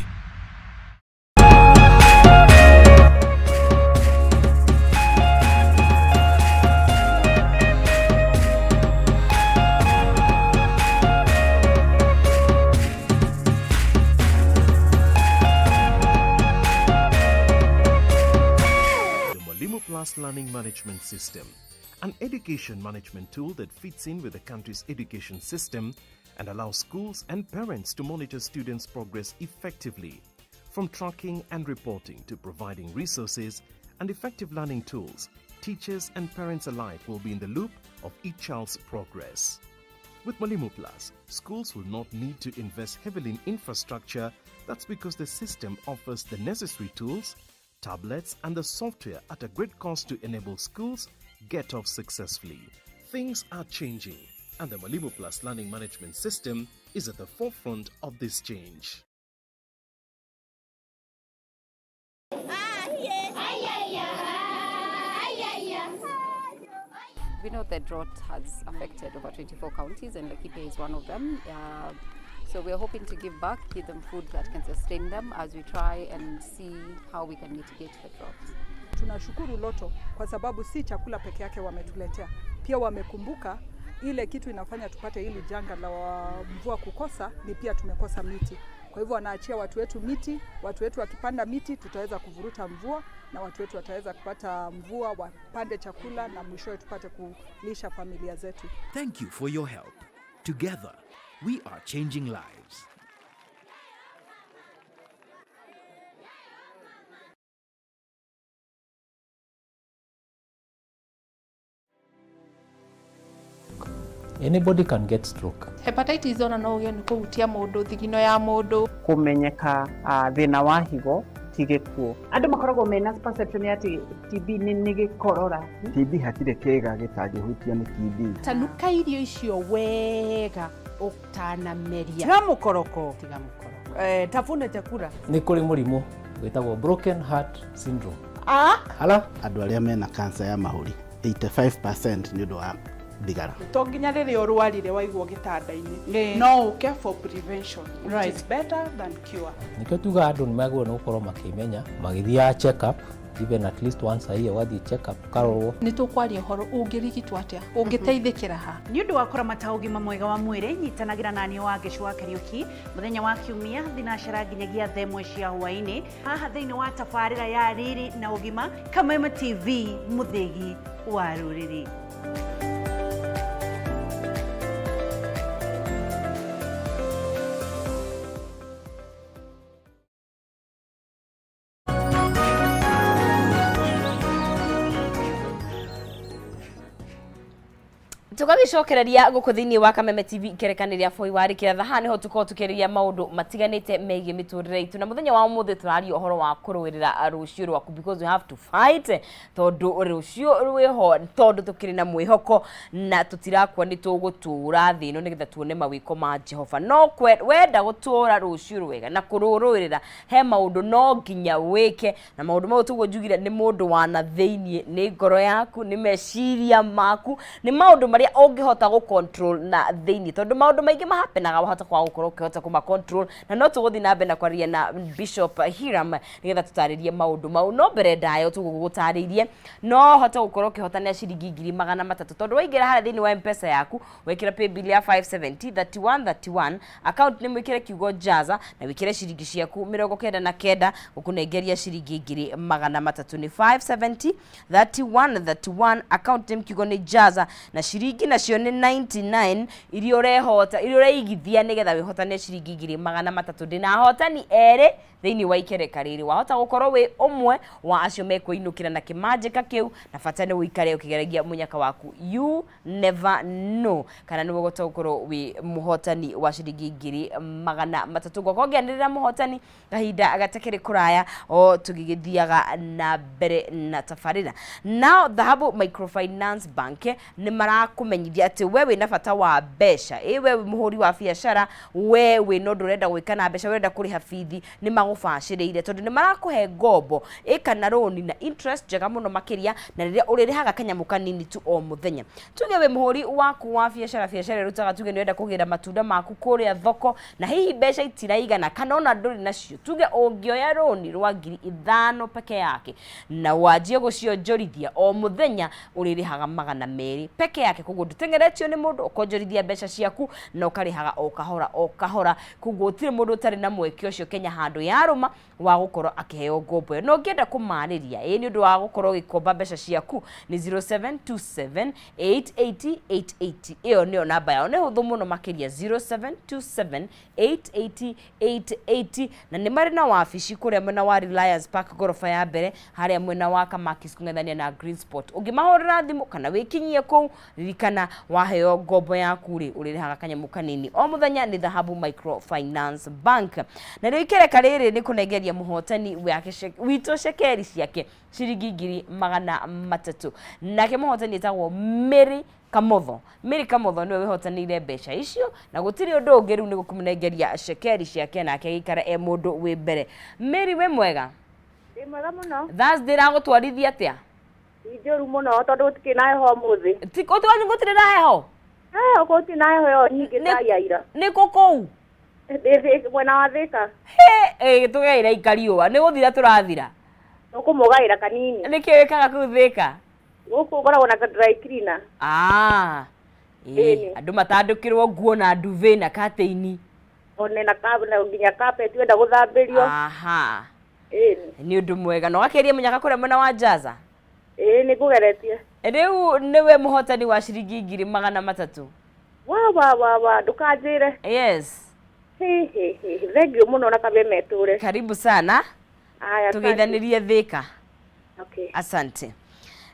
The Mwalimu Plus Learning Management System, an education management tool that fits in with the country's education system and allows schools and parents to monitor students' progress effectively. From tracking and reporting to providing resources and effective learning tools, teachers and parents alike will be in the loop of each child's progress. With Mwalimu Plus, schools will not need to invest heavily in infrastructure. That's because the system offers the necessary tools, tablets, and the software at a great cost to enable schools get off successfully. Things are changing, and the Mwalimu Plus Learning Management System is at the forefront of this change. We know the drought has affected over 24 counties, and Laikipia is one of them. So we are hoping to give back, give them food that can sustain them as we try and see how we can mitigate the drought. Tunashukuru Lotto kwa sababu si chakula peke yake wametuletea, pia wamekumbuka ile kitu inafanya tupate hili janga la mvua kukosa ni pia tumekosa miti. Kwa hivyo wanaachia watu wetu miti, watu wetu wakipanda miti tutaweza kuvuruta mvua na watu wetu wataweza kupata mvua, wapande chakula na mwishowe tupate kulisha familia zetu. Thank you for your help. Together, we are changing lives. Anybody can get stroke. Hepatitis ona no ũgĩe nĩ kũhutia mũndũ thigino ya mũndũ. Kũmenyeka thĩna wa higo ti gĩkuũ. Andũ makoragwo mena perception ya atĩ TB nĩ gĩkorora. TB hatirĩ kĩĩga gĩtangĩhutio nĩ TB. Tanuka irio icio wega ũtanameria. Tiga mũkoroko. Tiga mũkoroko. Tafuna chakula. Nĩ kũrĩ mũrimũ wĩtagwo broken heart syndrome. Ah? Ala? Andũ arĩa mena cancer ya mahũri 85% nĩ ũndũ wa thigara. To nginya rĩrĩa ũrwarire waigwo gĩtanda-inĩ, no ũke for prevention, which is better than cure. Nĩkĩo tugaga andũ nĩ magĩrĩirwo nĩ gũkorwo makĩmenya magĩthiaga check up even at least once a year, ũgathiĩ check up ũkarorwo. Nĩ tũkwaria ũhoro ũngĩrigitwo atĩa, ũngĩteithĩkĩra ha. Nĩ ũndũ wa kũramata ũgima mwega wa mwĩrĩ, nyitanagĩra naniĩ wa Ngĩcũ wa Kariũki mũthenya wa Kiumia thinacara nginyagia thaa ĩmwe cia hwaĩ-inĩ haha thĩinĩ wa tabarĩra ya Riri na Ũgima, Kameme TV, mũthĩgi wa rũrĩrĩ. Tũgagĩcokereria gũkũ thĩinĩ wa Kameme TV ikerekani rĩa Boy wa Rĩkĩra haha nĩho tũkorwo tũkĩarĩria maũndũ matiganĩte megiĩ mĩtũrĩre itũ, na mũthenya wa ũmũthĩ tũraria ũhoro wa kũrũĩrĩra rũciũ rwaku, because we have to fight tondũ rũciũ rwĩho, tondũ tũkĩrĩ na mwĩhoko na tũtirakua, nĩ tũgũtũra thĩ ĩno nĩgetha tuone mawĩko ma Jehova. No wenda gũtũra rũciũ rwega na kũrũrũĩrĩra, he maũndũ no nginya wĩke, na maũndũ mau tũguo njugire nĩ mũndũ wa na thĩiniĩ, nĩ ngoro yaku, nĩ meciria maku, nĩ maũndũ marĩa ũngĩhota gũ control na thĩiniĩ, tondũ maũndũ maingĩ mahapenaga wahota kwaga gũkorwo ũkĩhota kũma control. Na no tũgũthiĩ na mbere na kwaria na Bishop Hiram nĩgetha tũtarĩrie maũndũ mau. No mbere ndayo tũgũgũtarĩirie no hote gũkorwo ũkĩhotanĩra ciringi 300,000, tondũ waingĩra harĩa thĩinĩ wa M-Pesa yaku wekĩra paybill ya 570 31 31, account nĩ mwĩkĩre kiugo jaza na wĩkĩre ciringi ciaku 99, gũkũnengeria ciringi 300,000. Nĩ 570 31 31, account name kiugo nĩ jaza na ciringi Ciringi nacio nĩ 99 iria ũrehota, iria ũreigithia nĩgetha wĩhotane ciringi 300,000. Ndĩna ahotani erĩ thĩinĩ wa ikereka rĩrĩ. Wahota gũkorwo wĩ ũmwe wa acio mekwĩinũkĩra na kĩmanjĩka kĩu, na bata nĩ ũikare ũkĩgeragia mũnyaka waku. You never know kana nĩwe ũgũhota gũkorwo wĩ mũhotani wa ciringi 300,000. Ngwakorwo ngĩanĩrĩra mũhotani kahinda gatakĩrĩ kũraya o tũgĩgĩthiaga na mbere na tabarĩra. Nao Dhahabu Microfinance Bank nĩ marakũmenyithia atĩ we wĩna bata wa mbeca, ĩ we wĩ mũhũri wa biacara, we wĩna ũndũ ũrenda gwĩka na mbeca, ũrenda kũrĩha bithi, nĩ magũbacĩrĩire tondũ nĩ marakũhe ngombo ĩ kana rũni na interest njega mũno makĩria, na rĩrĩa ũrĩrĩhaga kanyamũ kanini tu o mũthenya. Tuge wĩ mũhũri waku wa biacara, biacara ĩrutaga, tuge nĩ ũrenda kũgĩra matunda maku kũrĩa thoko na hihi mbeca itiraigana kana ona ndũrĩ nacio, tuge ũngĩoya rũni rwa 5,000 peke yake na wanjie gũcionjorithia o mũthenya, ũrĩrĩhaga 200 peke yake. Koguo ndũteng'eretio nĩ mũndũ, ũkonjorithia mbeca ciaku na ũkarĩhaga o kahora o kahora. Koguo gũtirĩ mũndũ ũtarĩ na mweke ũcio Kenya handũ yarũma wa gũkorwo akĩheo ngombo ĩyo. Na ũngĩenda kũmarĩria ĩ nĩ ũndũ wa gũkorwo ũgĩkomba mbeca ciaku nĩ 0727 880 880. Ĩyo nĩyo namba yao, nĩ hũthũ mũno makĩria, 0727 880 880. Na nĩ marĩ na wabici kũrĩa mwena wa Reliance Park, ngoroba ya mbere harĩa mwena wa Kamakis kũng'ethania na Green Spot. Ũngĩmahũrĩra thimũ kana wĩkinyie kũu, ririkana waheo ngombo yaku rĩ, ũrĩrĩhaga kanyamũ kanini o mũthenya. Nĩ Dhahabu Microfinance Bank. Na rĩu ikereka rĩrĩ nĩ kũnengeria mũhotani wake witũ cekeri ciake ciringi 300,000. Nake mũhotani etagwo Mary Kamotho. Mary Kamotho nĩwe wĩhotanĩire mbeca icio, na gũtirĩ ũndũ ũngĩ rĩu nĩ gũkũmũnengeria cekeri ciake nake agĩikara e mũndũ wĩ mbere. Mary, wĩ mwega? Ndĩ mwega mũno. Thursday ĩragũtwarithia atĩa? Ti njũru mũno tondũ gũtikĩrĩ na heho ũmũthĩ. Ti kwanyu gũtirĩ na heho? Heho gũtirĩ na heho ĩyo nyingĩ ta ya ira. Nĩ kũ kũu? Ndĩ mwena wa Thĩka. Hĩ, tũgeire ikariũa, nĩ gũthira tũrathira. Tũkũmũgaĩra kanini. Nĩkĩ wĩkaga kũu Thĩka? Gũkũ ngoragwo na dry cleaner. Ah, ĩĩ, andũ matandũkĩrwo nguo na duvet na curtain. One na na nginya carpet wenda gũthambĩrio. Aha. Ĩni. Nĩ ũndũ mwega. Na ũgakĩria mũnyaka kũrĩa mwena wa Jaza? Ĩĩ, nĩ ngũgeretie. Rĩu nĩwe mũhotani wa ciringi 300,000. Wa wa wa wa, ndũkanjĩre. Yes. Hĩ hĩ hĩ, thank you mũno na kabe metũre. Karibu sana. Aya, Tũgeithanĩrie Thĩka. Okay. Asante.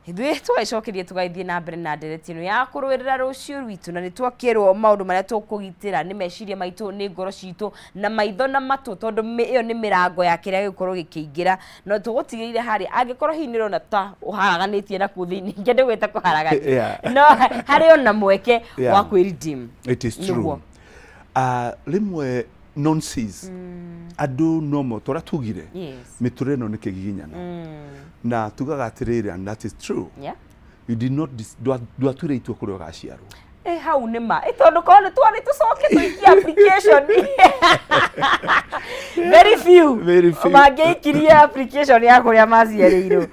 Ithuĩ tũgagĩcokeria tũgagĩthiĩ na mbere na ndereti ĩno ya kũrũĩrĩra rũciũ rwitũ, na nĩ twakĩrwo maũndũ marĩa tũkũgitĩra nĩ meciria maitũ, nĩ ngoro citũ, na maitho na matũ, tondũ ĩyo nĩ mĩrango ya kĩrĩa gĩgũkorwo gĩkĩingĩra. No tũgũtigĩrĩre harĩa angĩkorwo hihi nĩ ũrona ta ũharaganĩtie na kũu thĩinĩ, ngĩende gwĩta kũharagania, no harĩ ona mweke wa kwĩ redeem. It is true. Nĩguo. Rĩmwe nonsense andũ no mo tũrĩa tugire mĩtũrĩre ĩno nĩ kĩgiginyano, na tugaga atĩrĩrĩ, and that is true, you did not ndwatuire itua kũrĩa ũgaciarwo. Ĩ hau nĩ ma. Ĩ tondũ korwo nĩ twarĩ tũcoke tũikie application, very few Very few. mangĩaikirie application ya kũrĩa maciarĩirwo.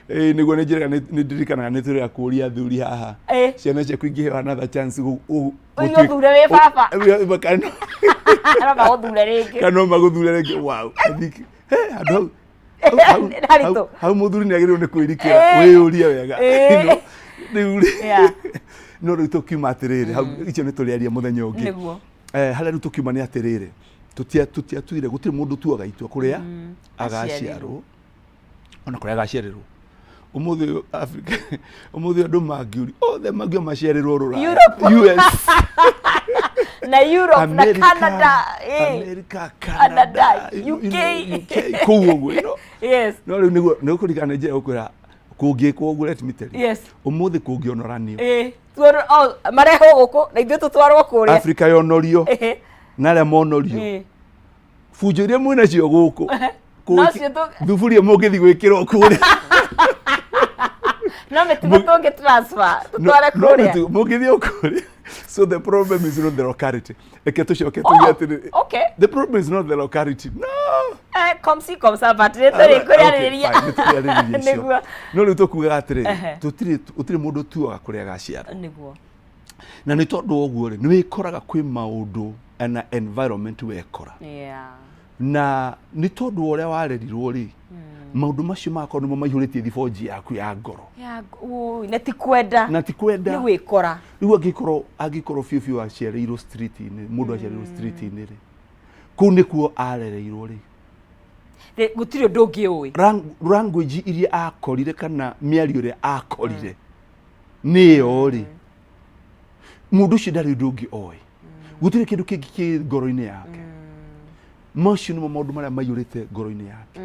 Ĩĩ nĩguo, nĩ njĩraga, nĩ ndirikanaga nĩ tũrĩa kũria athuri haha, ciana ciaku ingĩheo another chance Ũthiĩ ũthure wĩ baba. Kana No magũthure rĩngĩ. Kana no magũthure rĩngĩ. Wow, I think handũ hau Nĩ haritũ. Hau mũthuri nĩ agĩrĩirwo nĩ kwĩrikĩra, wĩyũrie wega. Rĩu rĩ, no rĩu tũkiuma atĩrĩrĩ, hau icio nĩ tũrĩaria mũthenya ũngĩ. Harĩa rĩu tũkiuma nĩ atĩrĩrĩ, tũtiatuire, gũtirĩ mũndũ ũtuaga itua kũrĩa agaciarwo, ona kũrĩa agaciarĩrwo. Ũmũthĩ Africa, ũmũthĩ andũ mangĩũri othe mangiuga maciarĩrwo rũraya, Europe. US, na Europe na America, Canada, America, Canada, Canada, you UK. UK, kũu ũguo, you know. No rĩu nĩguo nĩ ũkũririkana nĩ njĩra gũkwĩra kũngĩkwo ũguo, let me tell you, ũmũthĩ kũngĩonoranio, Tuono, oh, marehwo gũkũ na ithuĩ tũtwarwo kũrĩa. Africa yonorio na arĩa monorio, bunjo iria mwĩ nacio gũkũ, Nocio thuburia mũngĩthiĩ gwĩkĩrwo kũrĩa. No mĩtugo tũngĩ transfer tũtware No kũrĩa. Mũngĩthiĩ kũrĩa. So the problem is not the locality. Reke tũcoke tuge atĩrĩ, the problem is not the locality, no. Comme ci comme ça, but nĩ tũrĩ kũrĩarĩrĩria. Okay, fine, nĩ tũrĩarĩrĩria icio. Nĩguo. No rĩu tũkugaga atĩrĩrĩ, tũtirĩ, gũtirĩ mũndũ ũtuaga kũrĩa agaciarwo. Na nĩ tondũ wa ũguo rĩ, nĩ wĩkoraga kwĩ maũndũ na environment wekora, na nĩ tondũ wa ũrĩa warerirwo rĩ, Maũndũ macio magakorwo nĩmo maihũrĩtie thibonji yaku ya ngoro. Ya, ui, na ti kwenda. Na ti kwenda. Nĩ gwĩkora. Rĩu angĩkorwo biũ biũ aciarĩirwo street-inĩ, mũndũ aciarĩirwo street-inĩ rĩ, kũu nĩkuo arereirwo rĩ. Gũtirĩ ũndũ ũngĩ ũĩ. Language iria akorire kana mĩario ĩrĩa akorire nĩ ĩyo rĩ, mũndũ ũcio ndarĩ ũndũ ũngĩ oĩ. Gũtirĩ kĩndũ kĩngĩ kĩ ngoro-inĩ yake. Macio nĩmo maũndũ marĩa maiyũrĩte ngoro-inĩ yake.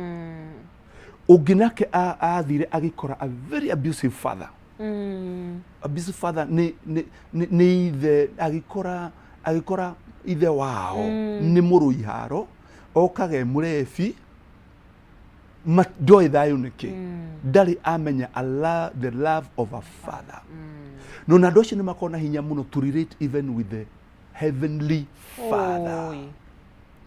Ũngĩ nake athire agĩkora a very abusive father. Abusive father nĩ ithe agĩkora ithe wao nĩ mũrũi haro, okaga e mũrebi, ndoĩ thayũ nĩkĩ, ndarĩ amenya the love of a father. No na andũ acio nĩ makoragwo na hinya mũno to relate even with the heavenly father. Oi.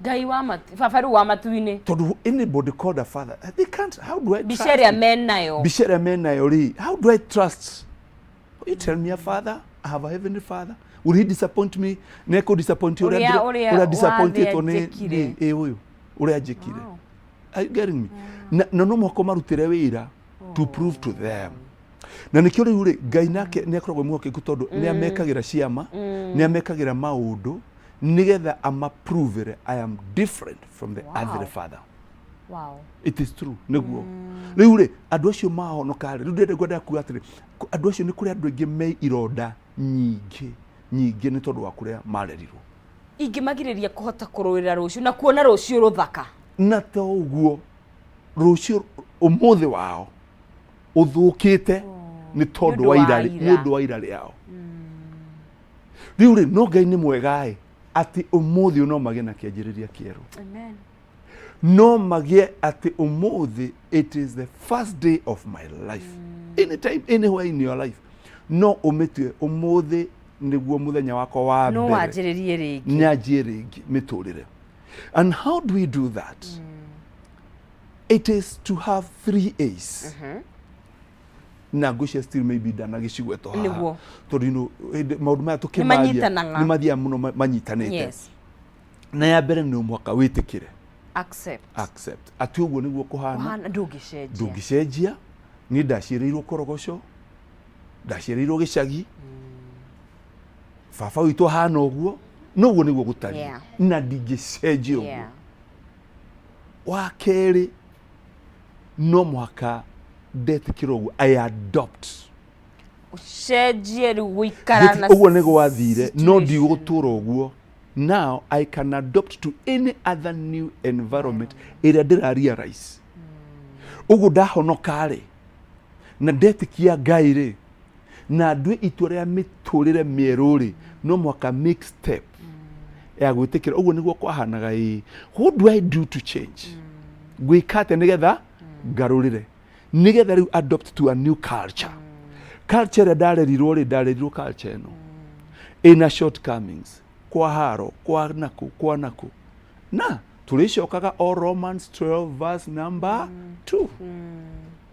Ngai wa matu, baba rĩu wa matu-inĩ. Tondũ anybody called a father, they can't, how do I Mbica trust ĩrĩa it? menayo. Mbica ĩrĩa menayo rĩ, how do I trust? You tell me a father, I have a heavenly father. Will he disappoint me? Nĩ ekũ disappoint ũrĩa Ũrĩa- ũrĩa ũrĩa disappointĩtwo nĩ wathĩ anjĩkire. nĩ ĩ ũyũ ũrĩa anjĩkire. Are you getting me? Na no mũhaka ũmarutĩre wĩra to prove to them. Na nĩkĩo rĩu rĩ, Ngai nake nĩ akoragwo mwĩhokeku tondũ nĩ amekagĩra ciama, nĩ amekagĩra maũndũ nĩgetha amaprovere I am different from the earthly father. It is true, nĩguo. Rĩu rĩ, andũ acio mahonoka rĩ, rĩu ndĩrenda ngwenda kuga atĩrĩ, andũ acio nĩ kũrĩ andũ aingĩ me ironda nyingĩ nyingĩ nĩ tondũ wa kũrĩa marerirwo. Ingĩmagirĩria kũhota kũrũĩrĩra rũciũ na kuona rũciũ rũthaka. Na to ũguo, rũciũ ũmũthĩ wao ũthũkĩte nĩ tondũ wa ira, nĩ ũndũ wa ira rĩao. Rĩu rĩ, no Ngai nĩ mwega ĩ, atĩ ũmũthĩ no magĩe na kĩanjĩrĩria kĩerũ. Amen. No magĩe atĩ ũmũthĩ it is the first day of my life. Anytime, anywhere in your life, no ũmĩtue ũmũthĩ nĩguo mũthenya wakwa wa No mbere. wanjĩrĩrie rĩngĩ. Nyanjie rĩngĩ mĩtũrĩre. And how do we do that? It is to have three A's. Na ngwĩciria still maybe ndanagĩcigwetwo haha. Nĩguo. Tondũ you know, hĩndĩ- maũndũ maya tũkĩmaria Nĩmanyitanaga. nĩ mathiaga mũno manyitanĩte. Na ya mbere nĩ mũhaka wĩtĩkĩre. Accept. Accept. Atĩ ũguo nĩguo kũhana. Kũhana ndũngĩcenjia. Ndũngĩcenjia. Niĩ ndaciarĩirwo Korogoco, ndaciarĩirwo gĩcagi. Baba witũ ahana ũguo, no ũguo nĩguo gũtariĩ. Na ndingĩcenjia ũguo. Wa kerĩ, no mũhaka ndetĩkĩra ũguo, I adopt. Ũcenjie rĩu gũikara na Ũguo nĩ gwathire, no situation. ndigũtũra ũguo. Now I can adopt to any other new environment ĩrĩa ndĩra realize. Ũguo ndahonoka rĩ, na ndetĩkia Ngai rĩ, na ndue itua rĩa mĩtũrĩre mĩerũ rĩ, no mũhaka make step ya gwĩtĩkĩra ũguo nĩguo kwahanaga ĩĩ. What do I do to change? Ngwĩka atĩa nĩgetha ngarũrĩre, nĩgetha rĩu adopt to a new culture. Culture ĩrĩa ndarerirwo rĩ, ndarerirwo culture ĩno ĩna shortcomings, kwa haro, kwa naku, kwa naku, na tũrĩcokaga o Romans 12 verse number 2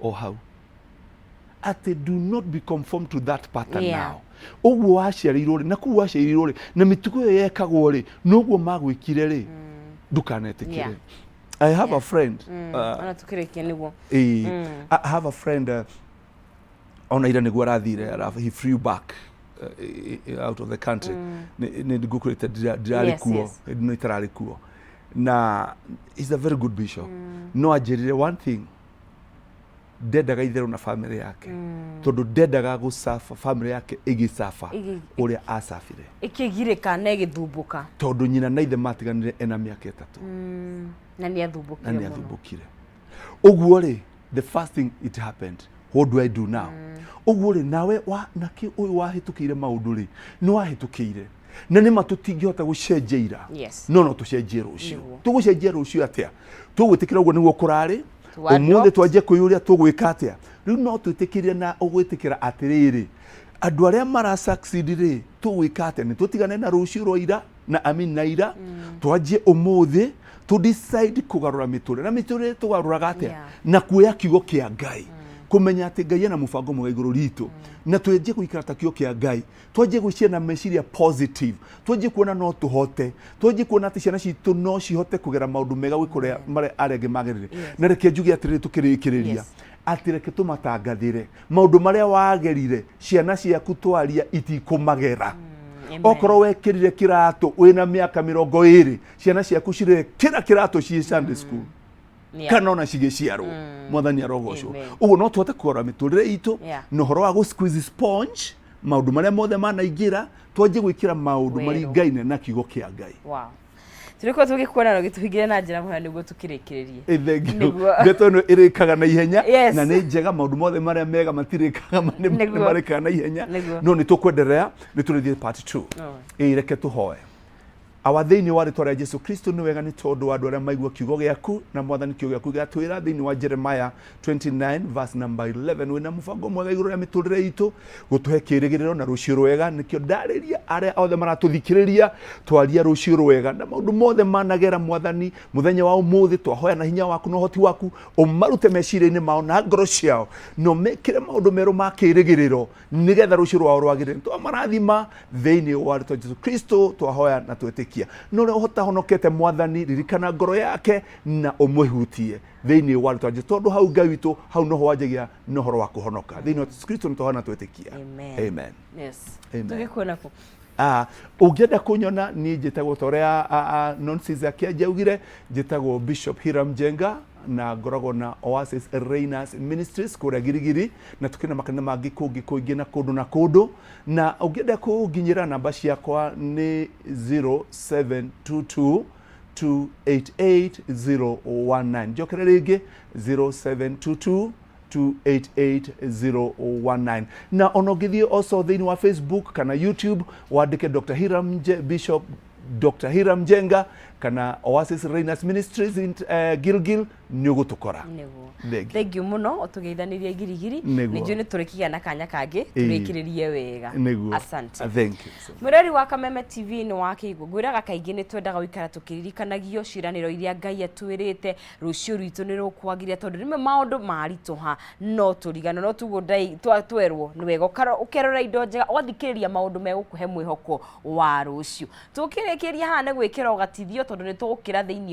o hau atĩ do not be conformed to that pattern now. Ũguo waciarĩirwo rĩ, na kũu waciarĩirwo rĩ, na mĩtugo ĩyo yekagwo rĩ, noguo magwĩkire rĩ, ndũkanetĩkĩre. I have a friend, Ona tukĩrĩkia nĩguo. I have a friend, ona ira nĩguo arathire, he flew back out of the country. Nĩ ngũkwĩrĩte ndirarĩ kuo, hĩndĩ ĩno itararĩ kuo, na he's a very good bishop. No anjĩrire one thing, ndendaga itherũ na family yake, tondũ ndendaga gũcafa family yake ĩgĩcafa ũrĩa acabire, Ĩkĩgirĩka na ĩgĩthumbũka. Tondũ nyina na ithe matiganire ena mĩaka 3. Na nĩ Na athumbũkire nĩ mũno. Athumbũkire ũguo rĩ, the first thing it happened, what do I do now? Ũguo rĩ, nawe wa nakĩ ũyũ wahĩtũkĩire maũndũ rĩ, nĩ wahĩtũkĩire, na nĩ ma tũtingĩhota gũcenjia ira, no tũcenjie rũciũ. Tũgũcenjia rũciũ atĩa? Tũgwĩtĩkĩra ũguo nĩguo kũrarĩ To ũmũthĩ, adopt. twanjie kwĩyũria tũgwĩka atĩa rĩu. No twĩtĩkĩrie na ũgwĩtĩkĩra atĩrĩrĩ, andũ arĩa mara succeed rĩ, tũgwĩka atĩa? Nĩ tũtigane na rũciũ rwa ira na I mean na ira, twanjie ũmũthĩ, tũ decide kũgarũra mĩtũrĩre. Na mĩtũrĩre tũgarũraga atĩa? Na kuoya kiugo kĩa Ngai. Kũmenya atĩ Ngai ena mũbango mwega igũrũ ritũ, na twenjie gũikara ta kĩo kĩa Ngai, twanjie gwĩciria na meciria positive, twanjie kuona no tũhote, twanjie kuona atĩ ciana citũ no cihote kũgera maũndũ mega gwĩ kũrĩa marĩa arĩa angĩ magerire. Na reke njuge atĩrĩrĩ tũkĩrĩkĩrĩria, atĩ reke tũmatangathĩre maũndũ marĩa wagerire, ciana ciaku twaria itikũmagera. Okorwo wekĩrire kĩratũ wĩna mĩaka 20, ciana ciaku cirekĩra kĩratũ ciĩ Sunday school kana ona cigĩciarwo. Mwathani arogocwo. Amen. Ũguo no tũhote kũrora mĩtũrĩre itũ na ũhoro wa gũ squeeze sponge maũndũ marĩa mothe manaingĩra, twanjie gwĩkĩra maũndũ Werũ. maringaine na kiugo kĩa Ngai. Wow. Tũrĩkorwo tũgĩkuona na ũgĩtũhingĩre na njĩra mũhera nĩguo tũkĩrĩkĩrĩrie. Ĩ, thank you. Nĩguo. Ndeto ĩno ĩrĩkaga na ihenya na nĩ njega, maũndũ mothe marĩa mega matirĩkaga, nĩ marĩkaga na ihenya. No nĩ tũkwenderea, nĩ tũrĩthiĩ part 2. Ĩ, reke tũhoe. Awa, thĩinĩ wa rĩtwa rĩa Jesu Kristo, nĩ wega nĩ tondũ wa andũ arĩa maigua kiugo gĩaku, na Mwathani, kiugo gĩaku gĩatwĩra thĩinĩ wa Jeremiah 29 verse number 11, wĩna mũbango mwega igũrũ rĩa mĩtũrĩre itũ, gũtũhe kĩrĩgĩrĩro na rũciũ rwega. Nĩkĩo ndarĩria arĩa othe maratũthikĩrĩria, twaria rũciũ rwega na maũndũ mothe managera. Mwathani, mũthenya wa ũmũthĩ twahoya na hinya waku na ũhoti waku, ũmarute meciria-inĩ mao na ngoro ciao, na ũmekĩre maũndũ merũ ma kĩrĩgĩrĩro, nĩgetha rũciũ rwao rwagĩrĩre. Twamarathima thĩinĩ wa rĩtwa Jesu Kristo, twahoya na twetĩkia. Na ũrĩa ũtahonokete, Mwathani, ririkana ngoro yake na ũmũhutie thĩinĩ wa rĩtwa Jesu, tondũ hau, Ngai witũ, hau noho wanjagia na ũhoro wa kũhonoka. Thĩinĩ wa Jesu Kristo nĩ twahoya na twetĩkia. Amen. Amen. Yes. Amen. Tũgĩkuona kũ? Ah, ũngĩenda kũnyona, niĩ njĩtagwo ta ũrĩa Nonsis Akĩanjia augire, njĩtagwo Bishop Hiram Njenga, na ngoragwo na Oasis Reinas Ministries kũrĩa Girigiri, na tũkĩrĩ na makanitha mangĩ kũngĩ kũingĩ na kũndũ na kũndũ. Na ũngĩenda kũnginyĩra, namba ciakwa nĩ 0722 288019. Njokere rĩngĩ, 0722 288019. Na ona ũngĩthiĩ also thĩinĩ wa Facebook kana YouTube, wandĩke Dr. Hiram Nje, Bishop Dr. Hiram Njenga kana Oasis Reinas Ministries in Gilgil, nĩ ũgũtũkora. Nĩguo. Thank you. Thank you mũno ũtũgeithanirie Girigiri. Nĩguo. Nĩ njũĩ nĩ tũrĩkĩgĩa na kanya kangĩ tũrĩkĩrĩrie wega. Nĩguo. Asante. Thank you so much. Mwĩrori wa Kameme TV, nĩ wakĩigua ngwĩraga kaingĩ nĩ twendaga gũikara tũkĩririkanagio ciĩranĩro iria Ngai atwĩrĩte, rũciũ rwitũ nĩ rũkwagĩrĩra, tondũ rĩmwe maũndũ maritũha no tũriganwo, no tuguo twerwo nĩ wega ũkerora indo njega, ũgathikĩrĩria maũndũ megũkũhe mwĩhoko wa rũciũ. Tũkĩrĩkĩria haha nĩ gwĩkĩra ũgatithio, tondũ nĩ tũgũkĩra thĩinĩ.